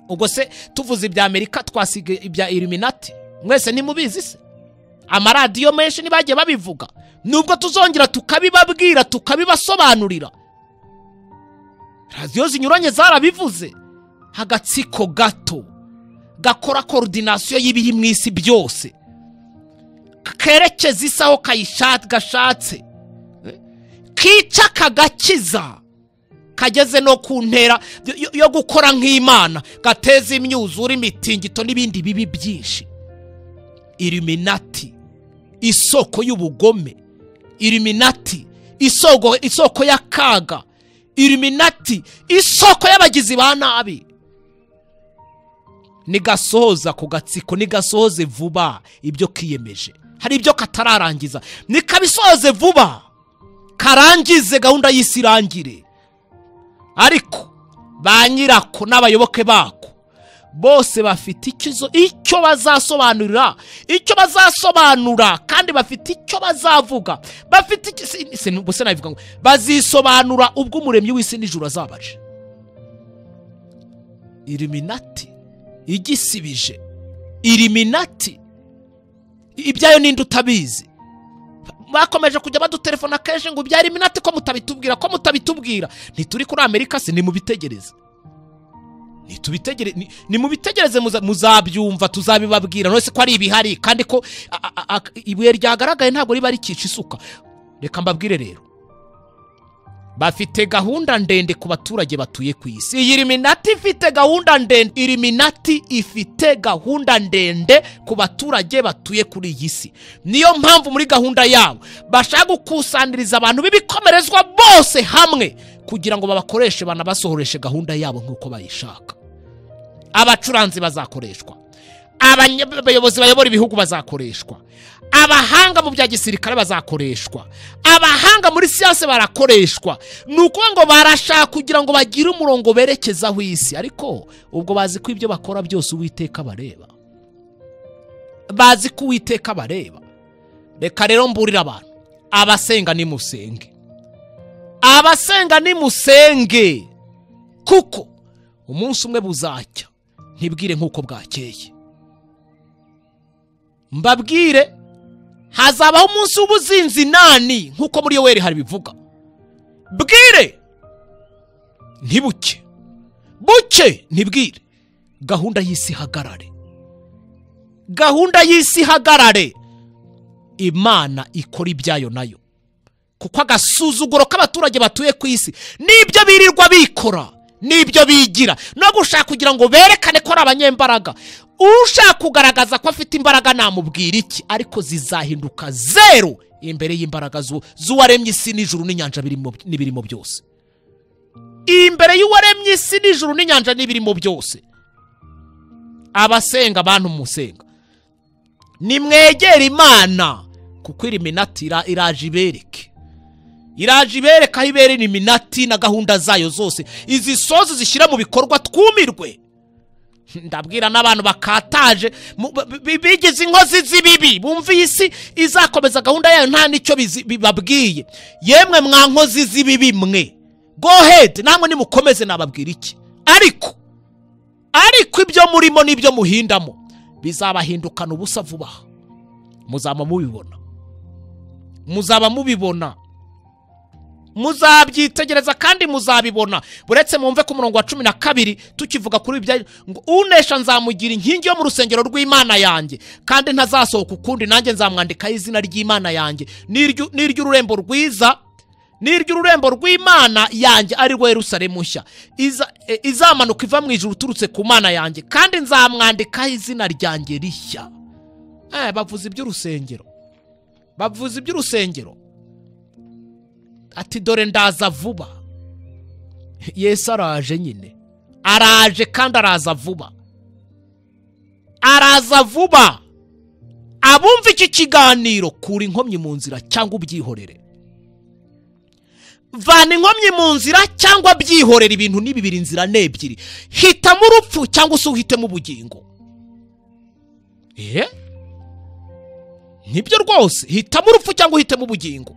Ubwo se tuvuze ibya Amerika twasiga ibya Illuminati, mwese ntimubizi se? Amaradiyo menshi nibagiye babivuga, nubwo tuzongera tukabibabwira tukabibasobanurira. Radiyo zinyuranye zarabivuze. Agatsiko gato gakora coordination y'ibiri mu isi byose, kerekeza isi aho gashatse, kica kagakiza. Kageze no ku ntera yo gukora nk'Imana, gateza imyuzure, imitingito n'ibindi bibi byinshi. Illuminati isoko y'ubugome, Illuminati isoko y'akaga, Illuminati isoko y'abagizi ba nabi. Nigasohoza ku gatsiko, nigasohoze vuba ibyo kiyemeje. Hari ibyo katararangiza, nikabisohoze vuba, karangize gahunda y'isi irangire. Ariko ba nyirako n'abayoboke bako bose bafite icyo bazasobanurira, icyo bazasobanura, kandi bafite icyo bazavuga, bafite nabivuga ngo bazisobanura ubwo umuremyi w'isi n'ijuru azabaje. Illuminati igisibije, Illuminati ibyayo ninde utabizi? Bakomeje kujya badutelefona kenshi ngo ibya Illuminati ko mutabitubwira, ko mutabitubwira. Ntituri kuri Amerika se? Nimubitegereze, nimubitegereze, muzabyumva, tuzabibabwira. None se ko ari ibihari, kandi ko ibuye ryagaragaye ntabwo riba rikica isuka. Reka mbabwire rero, bafite gahunda ndende ku baturage batuye ku isi. Iyi Illuminati ifite gahunda ndende, Illuminati ifite gahunda ndende ku baturage batuye kuri iyi si. Niyo mpamvu muri gahunda yabo bashaka gukusaniriza abantu b'ibikomerezwa bose hamwe, kugira ngo babakoreshe banabasohoreshe gahunda yabo nk'uko bayishaka. Abacuranzi bazakoreshwa, abayobozi bayobora ibihugu bazakoreshwa, abahanga mu bya gisirikare bazakoreshwa, abahanga muri siyanse barakoreshwa. Ni ukuvuga ngo barashaka kugira ngo bagire umurongo berekezaho isi, ariko ubwo bazi ko ibyo bakora byose Uwiteka bareba, bazi ko Uwiteka bareba. Reka rero mburira abantu, abasenga nimusenge, abasenga nimusenge, kuko umunsi umwe buzacya ntibwire nk'uko bwakeye. Mbabwire, hazabaho umunsi w'ubuzinzi nani nk'uko muri Yoweri hari bivuga. Bwire ntibuke, buke ntibwire, gahunda y'isi hagarare, gahunda y'isi hagarare. Imana ikora ibyayo nayo, kuko agasuzuguro k'abaturage batuye ku isi nibyo birirwa bikora, nibyo bigira, no gushaka kugira ngo berekane ko ari abanyembaraga. Ushaka kugaragaza ko afite imbaraga namubwira iki? Ariko zizahinduka zero imbere y'imbaraga z'uwaremye isi n'ijuru n'inyanja n'ibirimo byose. Imbere y'uwaremye isi n'ijuru n'inyanja n'ibirimo byose. Abasenga, abantu musenga, nimwegere Imana, kuko Illuminati iraje ibereke, iraje ibereka aho ibere Illuminati na gahunda zayo zose, izi sozi zishyira mu bikorwa twumirwe. Ndabwira n'abantu bakataje bigize inkozi z'ibibi, bumva iyi si izakomeza gahunda yayo nta nicyo bibabwiye. Yemwe mwa nkozi z'ibibi mwe, go ahead, namwe nimukomeze, nababwira iki? Ariko ibyo murimo n'ibyo muhindamo bizabahindukana ubusa vuba. Muzaba mubibona, muzaba mubibona, muzabyitegereza kandi muzabibona. Buretse mumve ku murongo wa 12 tukivuga kuri ibya ngo unesha nzamugira inkingi yo mu rusengero rw'Imana yanjye, kandi ntazasohoka ukundi, nanjye nzamwandikaho izina ry'Imana yanjye n'iry'ururembo rwiza, n'iry'ururembo rw'Imana yanjye ari rwo Yerusalemu nshya izamanuka iva mu ijuru uturutse ku Mana yanjye, kandi nzamwandikaho izina ryanjye rishya. Bavuze iby'urusengero, bavuze iby'urusengero. Ati dore ndaza vuba. Yesu araje nyine, araje kandi araza vuba, araza vuba. Abumva iki kiganiro, kura inkomyi mu nzira cyangwa ubyihorere. Vana inkomyi mu nzira cyangwa byihorere. Ibintu ni bibiri, inzira ni ebyiri. Hitamo urupfu cyangwa se uhitemo ubugingo. Nibyo rwose, hitamo urupfu cyangwa uhitemo ubugingo.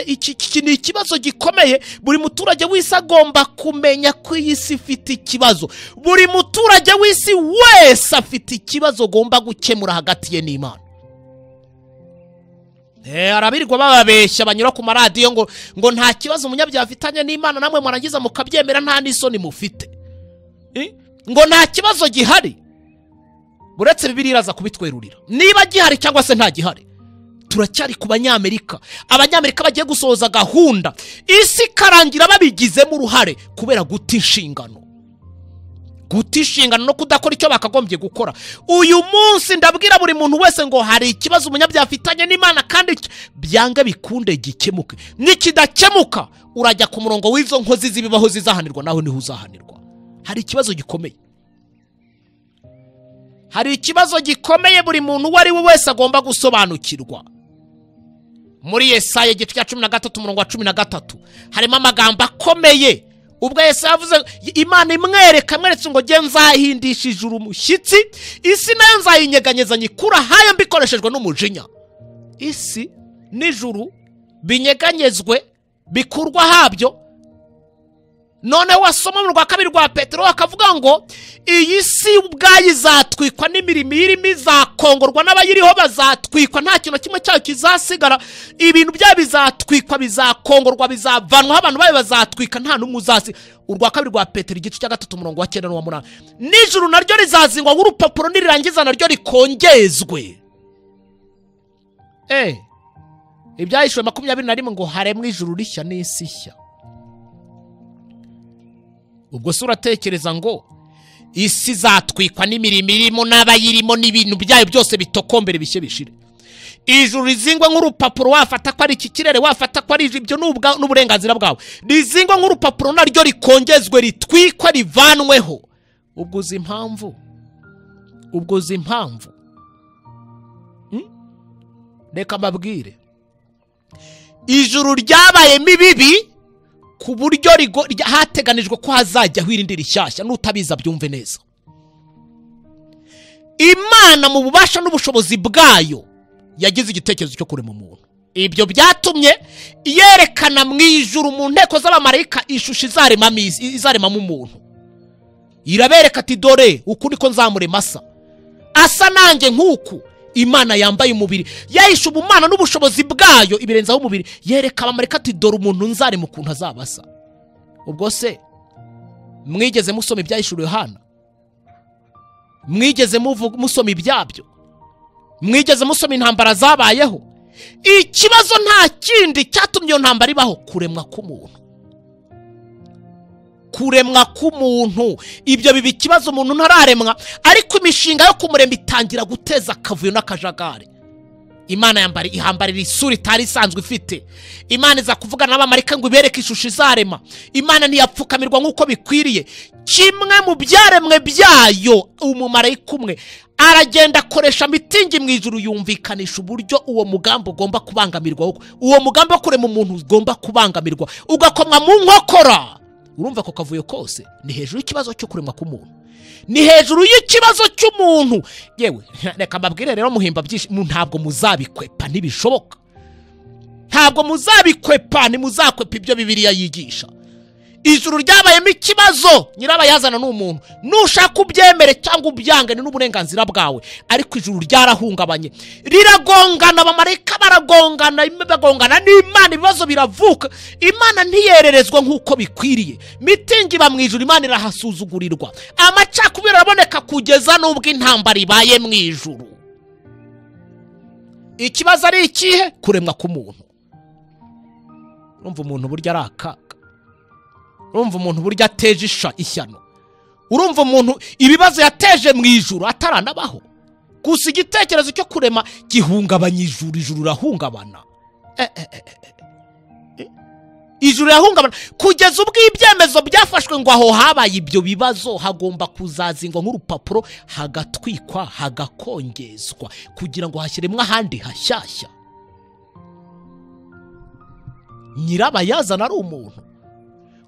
Iki ni ikibazo gikomeye. Buri muturage w'isi agomba kumenya ko iyi si ifite ikibazo. Buri muturage w'isi wese afite ikibazo agomba gukemura hagati ye n'Imana. Arabirirwa bababeshya banyura ku maradiyo ngo nta kibazo umunyabyaha afitanye n'Imana, namwe mwarangiza mukabyemera nta n'isoni mufite. Ngo nta kibazo gihari. Buretse Bibiliya iraza kubitwerurira niba gihari cyangwa se nta gihari. Turacyari ku Banyamerika. Abanyamerika bagiye gusohoza gahunda, isi ikarangira babigizemo uruhare kubera guta inshingano. Guta inshingano no kudakora icyo bakagombye gukora. Uyu munsi ndabwira buri muntu wese ngo hari ikibazo umunyabyaha afitanye n'Imana, kandi byanga bikunde gikemuke. Nikidakemuka urajya ku murongo w'izo nkozi z'ibibaho zizahanirwa, naho niho uzahanirwa. Hari ikibazo gikomeye. Hari ikibazo gikomeye buri muntu uwo ari we wese agomba gusobanukirwa. Muri Yesaya igice cya 13 umurongo wa 13 harimo amagambo akomeye. Ubwo Yesaya yavuze, Imana imwereka, amweretse ngo jye nzahindisha ijuru umushyitsi, isi nayo nzayinyeganyeza nyikura hayo mbikoreshejwe n'umujinya. Isi n'ijuru binyeganyezwe bikurwa habyo. None wasoma mu rwa kabiri rwa Petero akavuga ngo iyi si ubwayo izatwikwa n'imirimo irimo izakongorwa n'abayiriho bazatwikwa, nta kintu kimwe cyayo kizasigara. Ibintu byayo bizatwikwa, bizakongorwa, bizavanwaho, abantu bayo bazatwika, nta n'umwe uzasiga. Urwa kabiri rwa Petero igice cya 3 umurongo wa 9 n'uwa 8. N'ijuru naryo rizazingwa nk'urupapuro, nirirangiza naryo rikongezwe. Ibyahishwe 21 ngo haremwe ijuru rishya n'isi nshya. Ubwo se uratekereza ngo isi izatwikwa n'imirimo irimo n'abayirimo n'ibintu byayo byose bitokombere bishye bishire, ijuru rizingwa nk'urupapuro, wafata ko ari iki kirere, wafata ko ari ibyo n'uburenganzira bwawe, rizingwa nk'urupapuro naryo rikongezwe, ritwikwa, rivanweho. Ubwo uzi impamvu? Ubwo uzi impamvu? Reka mbabwire, ijuru ryabayemo ibibi ku buryo hateganijwe ko hazajyaho irindi rishyashya. N'utabiza byumve neza. Imana mu bubasha n'ubushobozi bwayo yagize igitekerezo cyo kurema umuntu. Ibyo byatumye yerekana mu ijuru mu nteko z'abamarayika ishusho izaremamo umuntu. Irabereka ati dore uku niko nzamurema asa, asa nanjye nk'uku. Imana yambaye umubiri, yahishe ubumana n'ubushobozi bwayo ibirenzaho umubiri, yereka abamarayika ati dore umuntu nzarema ukuntu azaba asa. Ubwo se mwigeze musoma ibyahishuriwe Yohana? Mwigeze musoma ibyabyo? Mwigeze musoma intambara zabayeho? Ikibazo nta kindi cyatumye iyo ntambara ibaho, kuremwa k'umuntu. Kuremwa k'umuntu. Ibyo biba ikibazo umuntu ntararemwa, ariko imishinga yo kumuremba itangira guteza akavuyo n'akajagari. Imana ihambarira isura itari isanzwe ifite. Imana iza kuvugana n'abamarayika ngo ibereke ishusho izarema. Imana ntiyapfukamirwa nk'uko bikwiriye. Kimwe mu byaremwe byayo, umumarayika umwe aragenda akoresha mitingi mu ijuru, yumvikanisha uburyo uwo mugambi ugomba kubangamirwa, uwo mugambi wo kurema umuntu ugomba kubangamirwa, ugakomwa mu nkokora. Urumva ko kavuyo kose ni hejuru y'ikibazo cyo kuremwa k'umuntu, ni hejuru y'ikibazo cy'umuntu. Yewe reka mbabwire rero, muhimba byinshi, ntabwo muzabikwepa, ntibishoboka. Ntabwo muzabikwepa, ntimuzakwepa ibyo Bibiliya yigisha. Ijuru ryabayemo ikibazo, nyirabayazana ni umuntu. Nushaka ubyemere cyangwa ubyange ni n'uburenganzira bwawe, ariko ijuru ryarahungabanye, riragongana, abamarayika baragongana, bagongana n'Imana, ibibazo biravuka. Imana ntiyererezwa nk'uko bikwiriye. Mitingi iba mu ijuru, Imana irahasuzugurirwa, amacakubiri araboneka kugeza n'ubwo intambara ibaye mu ijuru. Ikibazo ari ikihe? Kuremwa k'umuntu. Urumva umuntu burya ari akaga. Urumva umuntu burya ateje ishyano. Urumva umuntu ibibazo yateje mu ijuru ataranabaho. Gusa igitekerezo cyo kurema gihungabanya ijuru, ijuru rirahungabana. Ijuru rirahungabana kugeza ubwo ibyemezo byafashwe ngo aho habaye ibyo bibazo hagomba kuzazingwa nk'urupapuro, hagatwikwa, hagakongezwa kugira ngo hashyiremwe ahandi hashyashya. Nyirabayazana ari umuntu.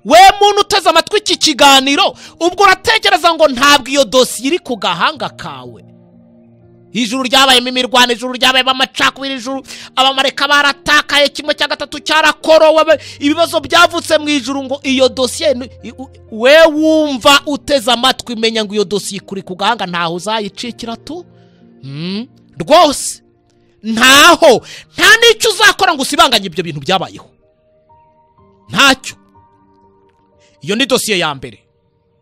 We muntu uteze amatwi iki kiganiro, ubwo uratekereza ngo ntabwo iyo dosiye iri ku gahanga kawe. Ijuru ryabayemo imirwano, ijuru ryabayemo amacakubiri, ijuru abamarayika baratakaye, kimwe cya gatatu cyarakorowe, ibibazo byavutse mu ijuru. Ngo iyo dosiye, we wumva uteze amatwi, menya ngo iyo dosiye ikuri ku gahanga, ntaho uzayicikira tu rwose, ntaho, nta n'icyo uzakora ngo usibanganye ibyo bintu byabayeho, ntacyo. Iyo ni dosiye ya mbere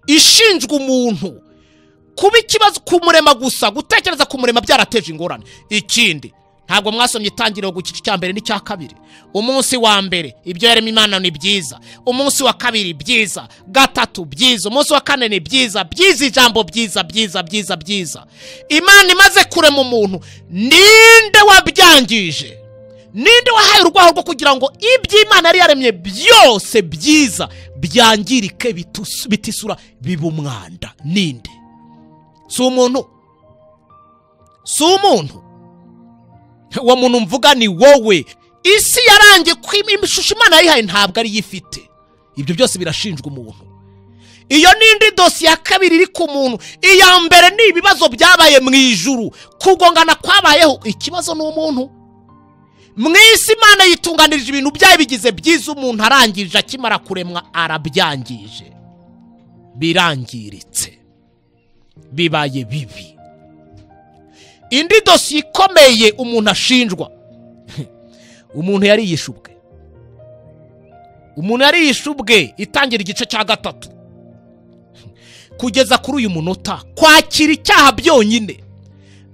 ishinjwa umuntu kuba ikibazo, kumurema gusa, gutekereza kumurema byarateje ingorane. Ikindi Ntabwo mwasomye itangiriro ku gice cya mbere n'icya kabiri? Umunsi wa mbere ibyo yaremye Imana ni byiza, umunsi wa kabiri byiza, gatatu byiza, umunsi wa kane ni byiza, byiza, ijambo byiza byiza byiza byiza. Imana imaze kurema umuntu, ninde wabyangije? Ninde wahaye urwaho rwo kugira ngo iby'Imana yari yaremye byose byiza byangirike, bitisura, biba umwanda? Ninde? Si umuntu? Si umuntu? Uwo muntu mvuga ni wowe. Isi yarangiye ko ishusho Imana yayihaye ntabwo ari ifite. Ibyo byose birashinjwa umuntu. Iyo n'indi dosiye ya kabiri iri ku muntu. Iya mbere ni ibibazo byabaye mu ijuru, kugongana kwabayeho, ikibazo ni umuntu. Mu isi Imana yitunganirije ibintu byayo bigize byiza, umuntu arangije akimara kuremwa arabyangije, birangiritse, bibaye bibi. Indi dosiye ikomeye umuntu ashinjwa, umuntu yariyishe ubwe. Umuntu yariyishe ubwe. Itangira igice cya 3 kugeza kuri uyu munota, kwakira icyaha byonyine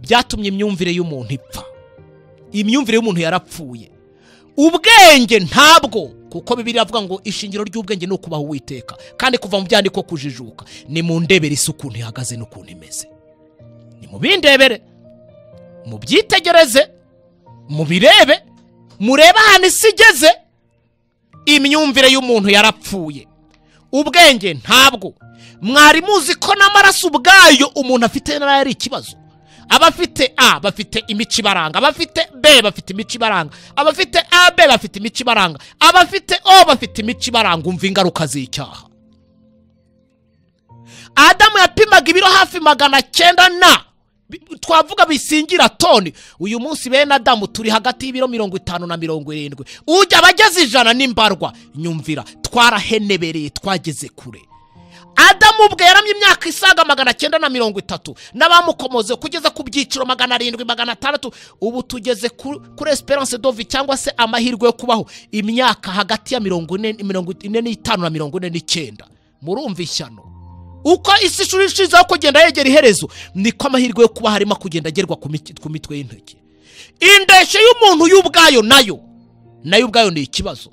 byatumye imyumvire y'umuntu ipfa. Imyumvire y'umuntu yarapfuye. Ubwenge ntabwo, kuko Bibiliya avuga ngo ishingiro ry'ubwenge ni ukubaha Uwiteka, kandi kuva mu byandiko kujijuka. Ni mu ndebere isi ukuntu ihagaze n'ukuntu imeze, ni mu bindebere, mubyitegereze, mubirebe, murebe ahantu isi igeze. Imyumvire y'umuntu yarapfuye, ubwenge ntabwo. Mwari muzi ko n'amaraso ubwayo umuntu afite nayo ari ikibazo? Abafite A bafite imico ibaranga, abafite B bafite imico ibaranga, abafite AB bafite imico ibaranga, abafite O bafite imico ibaranga. Umva ingaruka z'icyaha. Adamu yapimaga ibiro hafi 900 na twavuga bisingira toni. Uyu munsi bene Adamu turi hagati y'ibiro 50 na 70, ujya abageze 100 n'imbarwa. Nyumvira, twarahenebereye, twageze kure. Adamu ubwe yaramye imyaka isaga 930 n'abamukomoze kugeza ku byiciro 700 600. Ubu tugeze kuri Esperance de vie, cyangwa se amahirwe yo kubaho imyaka hagati ya 45 na 49. Murumva ishyano. Uko isi ishizeho kugenda yegera iherezo, niko amahirwe yo kuba harimo kugenda agerwa ku mitwe y'intoki. Indeshyo y'umuntu y'ubwayo nayo ubwayo ni ikibazo.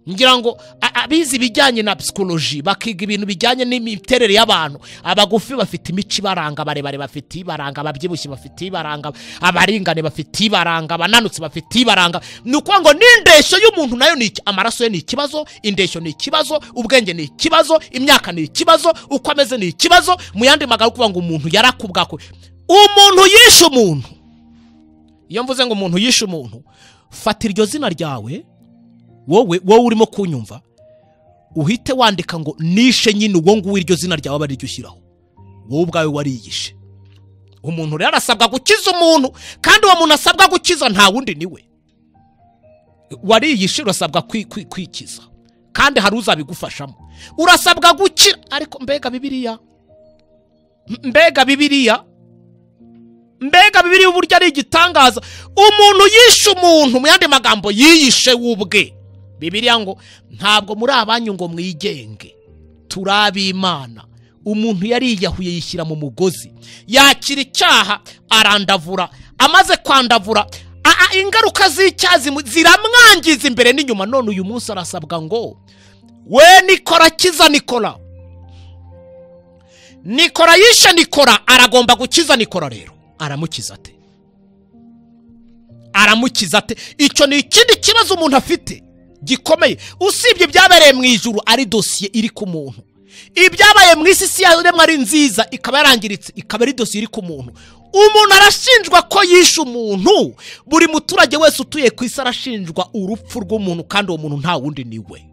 Ngira ngo abizi ibijyanye na psychology bakiga ibintu bijyanye n'imiterere y'abantu, abagufi bafite imico ibaranga, abarebare bafite ibaranga, ababyibushye bafite ibaranga, abaringane bafite ibaranga, abananutse bafite ibaranga. Ni ukuvuga ngo n'indeshyo y'umuntu nayo ni amaraso ye ni ikibazo, indeshyo ni ikibazo, ubwenge ni ikibazo, imyaka ni ikibazo, uko ameze ni ikibazo. Mu yandi magambo, kuvuga ngo umuntu yarakubwako, umuntu yishe umuntu. Iyo mvuze ngo umuntu yishe umuntu, fata iryo zina ryawe wowe urimo kunyumva, uhite wandika ngo nishe nyine uwo nguwo, iryo zina ryawe bari ryo ushyiraho, wowe ubwawe wariyishe. Umuntu rero arasabwa gukiza umuntu, kandi uwo muntu asabwa gukiza nta wundi ni we wariyishe. Urasabwa kwikiza, kandi hari uzabigufashamo. Urasabwa gukira. Ariko mbega Bibiliya, mbega Bibiliya, mbega Bibiliya uburyo ari igitangaza. Umuntu yishe umuntu, mu yandi magambo yiyishe ubwe. Bibiliya ngo ntabwo muri abanyu ngo mwigenge, turi ab'Imana. Umuntu yariyahuye yishyira mu mugozi, yakira icyaha arandavura. Amaze kwandavura, ingaruka z'icyaha ziramwangiza imbere n'inyuma. None uyu munsi arasabwa ngo we Nikora, kiza Nikora. Nikora yishe Nikora, aragomba gukiza Nikora. Rero aramukiza ate? Aramukiza ate? Icyo ni ikindi kibazo umuntu afite gikomeye. Usibye ibyabereye mu ijuru ari dosiye iri ku muntu, ibyabaye mu isi si yaremwe ari nziza ikaba yarangiritse, ikaba ari dosiye iri ku muntu. Umuntu arashinjwa ko yishe umuntu. Buri muturage wese utuye ku isi arashinjwa urupfu rw'umuntu, kandi uwo muntu nta wundi ni we.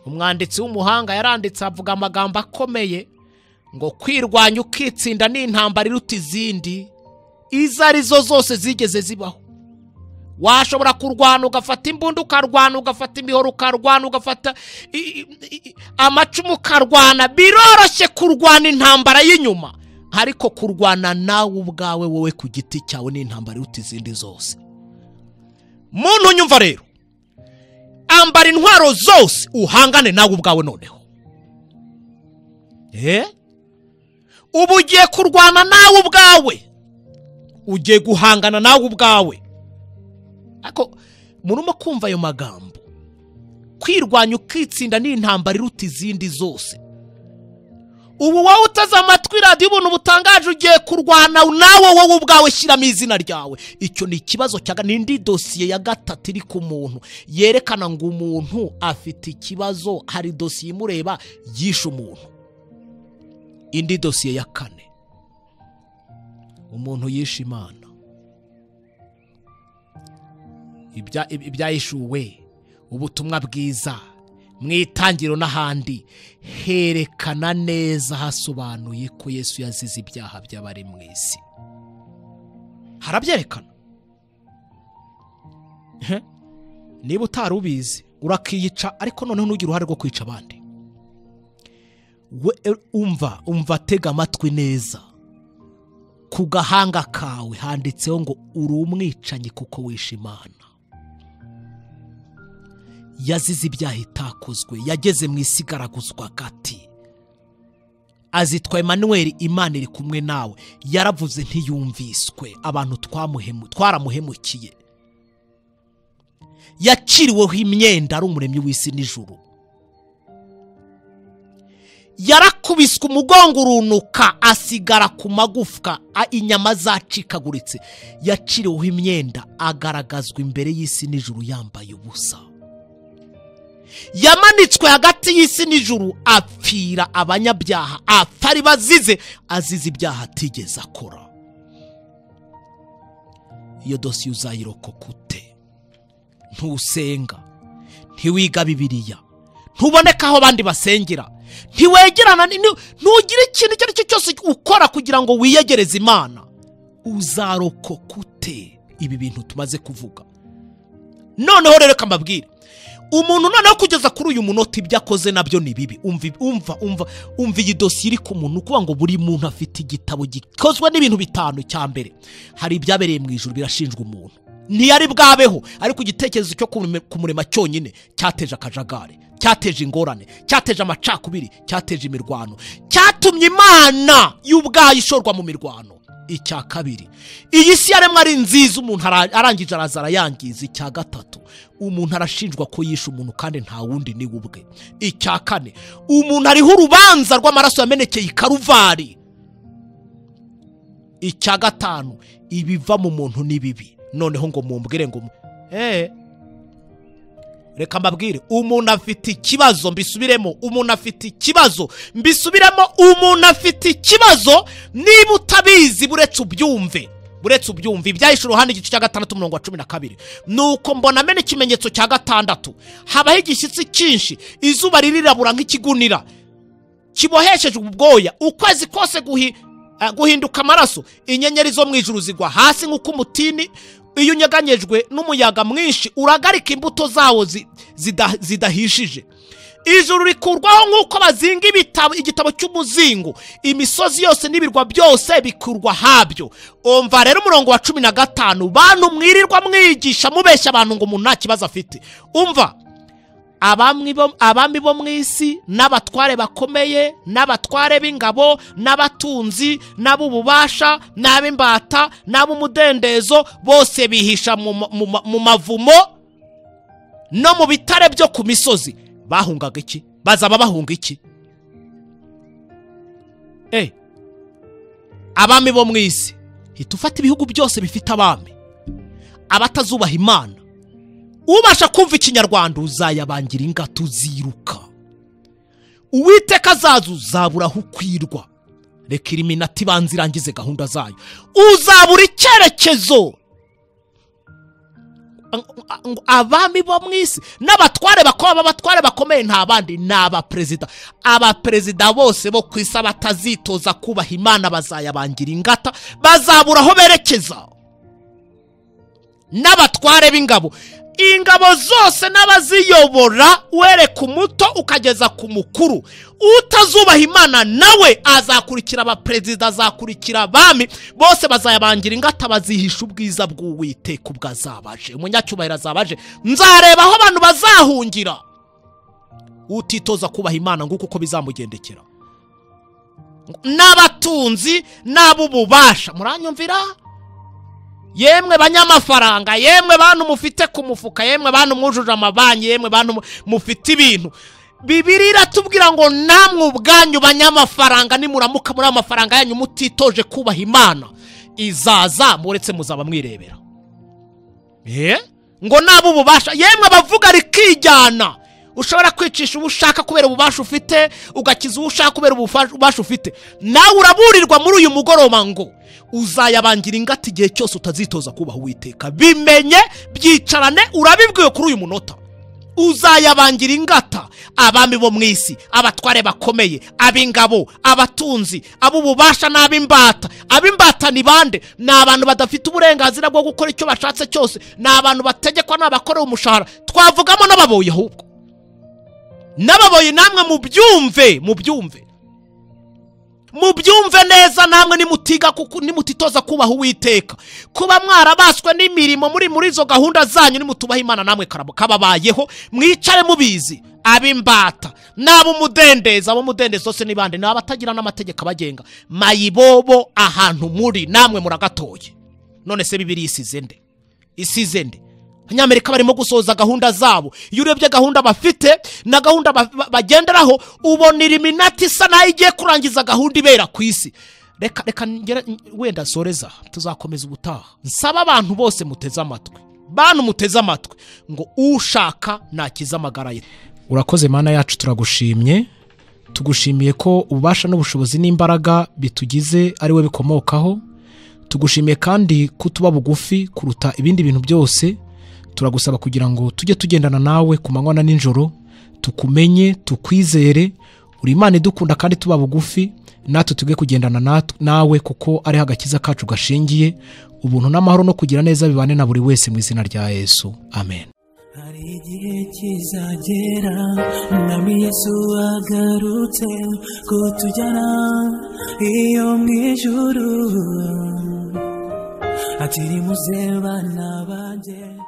Umwanditsi w'umuhanga yaranditse avuga amagambo akomeye ngo kwirwanya ukitsinda ni intambara iruta izindi izo arizo zose zigeze zibaho. Washobora kurwana ugafata imbunda ukarwana, ugafata imihoro ukarwana, ugafata amacumu ukarwana. Biroroshye kurwana intambara y'inyuma, ariko kurwana nawe ubwawe wowe ku giti cyawe ni intambara iruta izindi zose. Muntu unyumva rero, ambara intwaro zose uhangane nawe ubwawe noneho. Ubu ugiye kurwana nawe ubwawe. Ugiye guhangana nawe ubwawe. Ariko murimo kumva ayo magambo, kwirwanya ukitsinda ni intambara iruta izindi zose. Ubu wowe uteze amatwi radiyo ubuntu butangaje, ugiye kurwana nawe wowe ubwawe, shyiramo izina ryawe. Icyo ni ikibazo cya n'indi dosiye ya gatatu iri ku muntu, yerekana ngo umuntu afite ikibazo. Hari dosiye imureba yishe umuntu. Indi dosiye ya kane, umuntu yishe Imana. Ibyahishuwe ubutumwa bwiza mu itangiriro n'ahandi herekana neza, hasobanuye ko Yesu yazize ibyaha by'abari mu isi. Harabyerekana. Niba utari ubizi urakiyica, ariko noneho ntugire uruhare rwo kwica abandi. Umva, tega amatwi neza. Ku gahanga kawe handitseho ngo uri umwicanyi kuko wishe Imana. Yazize ibyaha itakozwe, yageze mu isi igaraguzwa gati. Azitwa Emmanuel, Imana iri kumwe nawe. Yaravuze ntiyumviswe, abantu twaramuhemukiye. Yaciriweho imyenda ari umuremyi w'isi n'ijuru. Yarakubiswe umugongo urunuka, asigara ku magufwa, inyama zacikaguritse. Yaciriweho imyenda, agaragazwa imbere y'isi n'ijuru yambaye ubusa. Yamanitswe hagati y'isi n'ijuru, apfira abanyabyaha, apfa ari bazize, azize ibyaha atigeze akora. Iyo dosiye uzayirokoka ute? Ntusenga, ntiwiga Bibiliya, ntuboneka aho abandi basengera, ntiwegerana, ntugire ikintu icyo ari cyo cyose ukora kugira ngo wiyegereze Imana. Uzarokoka ute ibi bintu tumaze kuvuga? Noneho rero reka mbabwire, umuntu noneho kugeza kuri uyu munota ibyo akoze nabyo ni bibi. Umva iyi dosiye iri ku muntu, kuvuga ngo buri muntu afite igitabo gikozwe n'ibintu bitanu. Cya mbere, hari ibyabereye mu ijuru birashinjwa umuntu, ntiyari bwabeho, ariko igitekerezo cyo kumurema cyonyine cyateje akajagari, cyateje ingorane, cyateje amacakubiri, cyateje imirwano, cyatumye Imana y'ubwayo ishorwa mu mirwano. Icya kabiri, iyi si yaremwe ari nziza, umuntu arangije araza arayangiza. Icya gatatu, umuntu arashinjwa ko yishe umuntu kandi nta wundi ni ubwe. Icya kane, umuntu ariho urubanza rw'amaraso yamenekeye i Karuvari. Icya gatanu, ibiva mu muntu ni bibi. Noneho ngo mumbwire ngo reka mbabwire, umuntu afite ikibazo, mbisubiremo, umuntu afite ikibazo, mbisubiremo, umuntu afite ikibazo. Niba utabizi buretse ubyumve, buretse ubyumve. Ibyahishe uruhande igice cya 6 umurongo wa 12. Nuko mbona amena ikimenyetso cya 6, habaho igishyitsi cyinshi, izuba ririrabura nk'ikigunira kibohesheje ubwoya, ukwezi kose guhinduka amaraso, inyenyeri zo mu ijuru zigwa hasi nk'uko umutini iyo unyeganyejwe n'umuyaga mwinshi uragarika imbuto zawo zidahishije. Ijuru rikurwaho nk'uko bazinga igitabo cy'umuzingo, imisozi yose n'ibirwa byose bikurwa habyo. Umva rero umurongo wa 15, bantu mwirirwa mwigisha mubeshya abantu ngo umuntu nta kibazo afite. Umva, abami bo mu isi n'abatware bakomeye n'abatware b'ingabo n'abatunzi n'ab'ububasha n'ab'imbata n'ab'umudendezo bose bihisha mu mavumo no mu bitare byo ku misozi. Bahungaga iki? Bazaba bahunga iki? Abami bo mu isi, hita ufata ibihugu byose bifite abami abatazubaha Imana. Ubasha kumva ikinyarwanda uzayabangira ingata, uziruka. Uwiteka azaza uzabura aho ukwirwa. Reka iriminati ibanze irangize gahunda zayo. Uzabura icyerekezo. Abami bo mu isi n'abatware abatware bakomeye nta bandi ni abaperezida. Abaperezida bose bo ku isi batazitoza kubaha Imana bazayabangira ingata, bazabura aho berekeza. N'abatware b'ingabo, ingabo zose n'abaziyobora, wereka umuto ukageza ku mukuru. Utazubaha Imana nawe azakurikira abaperezida, azakurikira abami, bose bazayabangira ingata, bazihisha ubwiza bw'Uwiteka ubwo azabaje. Umunyacyubahiro azabaje. Nzareba aho abantu bazahungira. Utitoza kubaha Imana nguko uko bizamugendekera. N'abatunzi n'ab'ububasha, muranyumvira? Yemwe banyamafaranga, yemwe bantu mufite ku mufuka, yemwe bantu mwujuje amabanki, yemwe bantu mufite ibintu, Bibiliya iratubwira ngo namwe ubwanyu banyamafaranga, nimuramuka muri amafaranga yanyu mutitoje kubaha Imana, izaza muretse muzaba mwirebera. Ngo nabo ububasha, yemwe abavuga rikijyana, ushobora kwicisha ubushaka kubera ububasha ufite, ugakiza ubushaka kubera ububasha ufite, nawe uraburirwa muri uyu mugoroba ngo uzayabangira ingata igihe cyose utazitoza kubaha Uwiteka. Bimenye, byicarane, urabibwiwe kuri uyu munota. Uzayabangira ingata abami bo mu isi, abatware bakomeye, ab'ingabo, abatunzi, ab'ububasha n'ab'imbata. Ab'imbata ni bande? Ni abantu badafite uburenganzira bwo gukora icyo bashatse cyose, ni abantu bategekwa n'abakorera umushahara. Twavugamo n'ababoyi, ahubwo n'ababoyi namwe mubyumve, mubyumve, mubyumve neza. Namwe nimutiga, nimutitoza kubaha Uwiteka, kuba mwarabaswe n'imirimo muri izo gahunda zanyu, nimutubaha Imana namwe kababayeho. Mwicare mubizi. Ab'imbata n'ab'umudendezo, ab'umudendezo se ni bande? Ni abatagira n'amategeko abagenga. Mayibobo ahantu muri namwe muragatoye. None se Bibiliya isize nde? Isize nde? Abanyamerika barimo gusoza gahunda zabo. Iyo urebye gahunda bafite na gahunda bagenderaho, ubona Illuminati isa naho igiye kurangiza gahunda ibera ku isi. Reka wenda soreza, tuzakomeza ubutaha. Nsaba abantu bose muteze amatwi, bantu muteze amatwi, ngo ushaka nakiza amagara ye. Urakoze Mana yacu, turagushimye. Tugushimiye ko ububasha n'ubushobozi n'imbaraga bitugize ari we bikomokaho. Tugushimiye kandi kutuba bugufi kuruta ibindi bintu byose. Turagusaba kugira ngo tujye tugendana nawe ku manywa na nijoro, tukumenye, tukwizere. Uri Imana idukunda kandi tuba bugufi, natwe tuge kugendana nawe kuko ari agakiza kacu gashingiye. Ubuntu n'amahoro no kugira neza bibane na buri wese mu izina rya Yesu, amen. Hari igihe kizagera Umwami Yesu agarutse kutujyana iyo mu ijuru, ati nimuze bana banjye.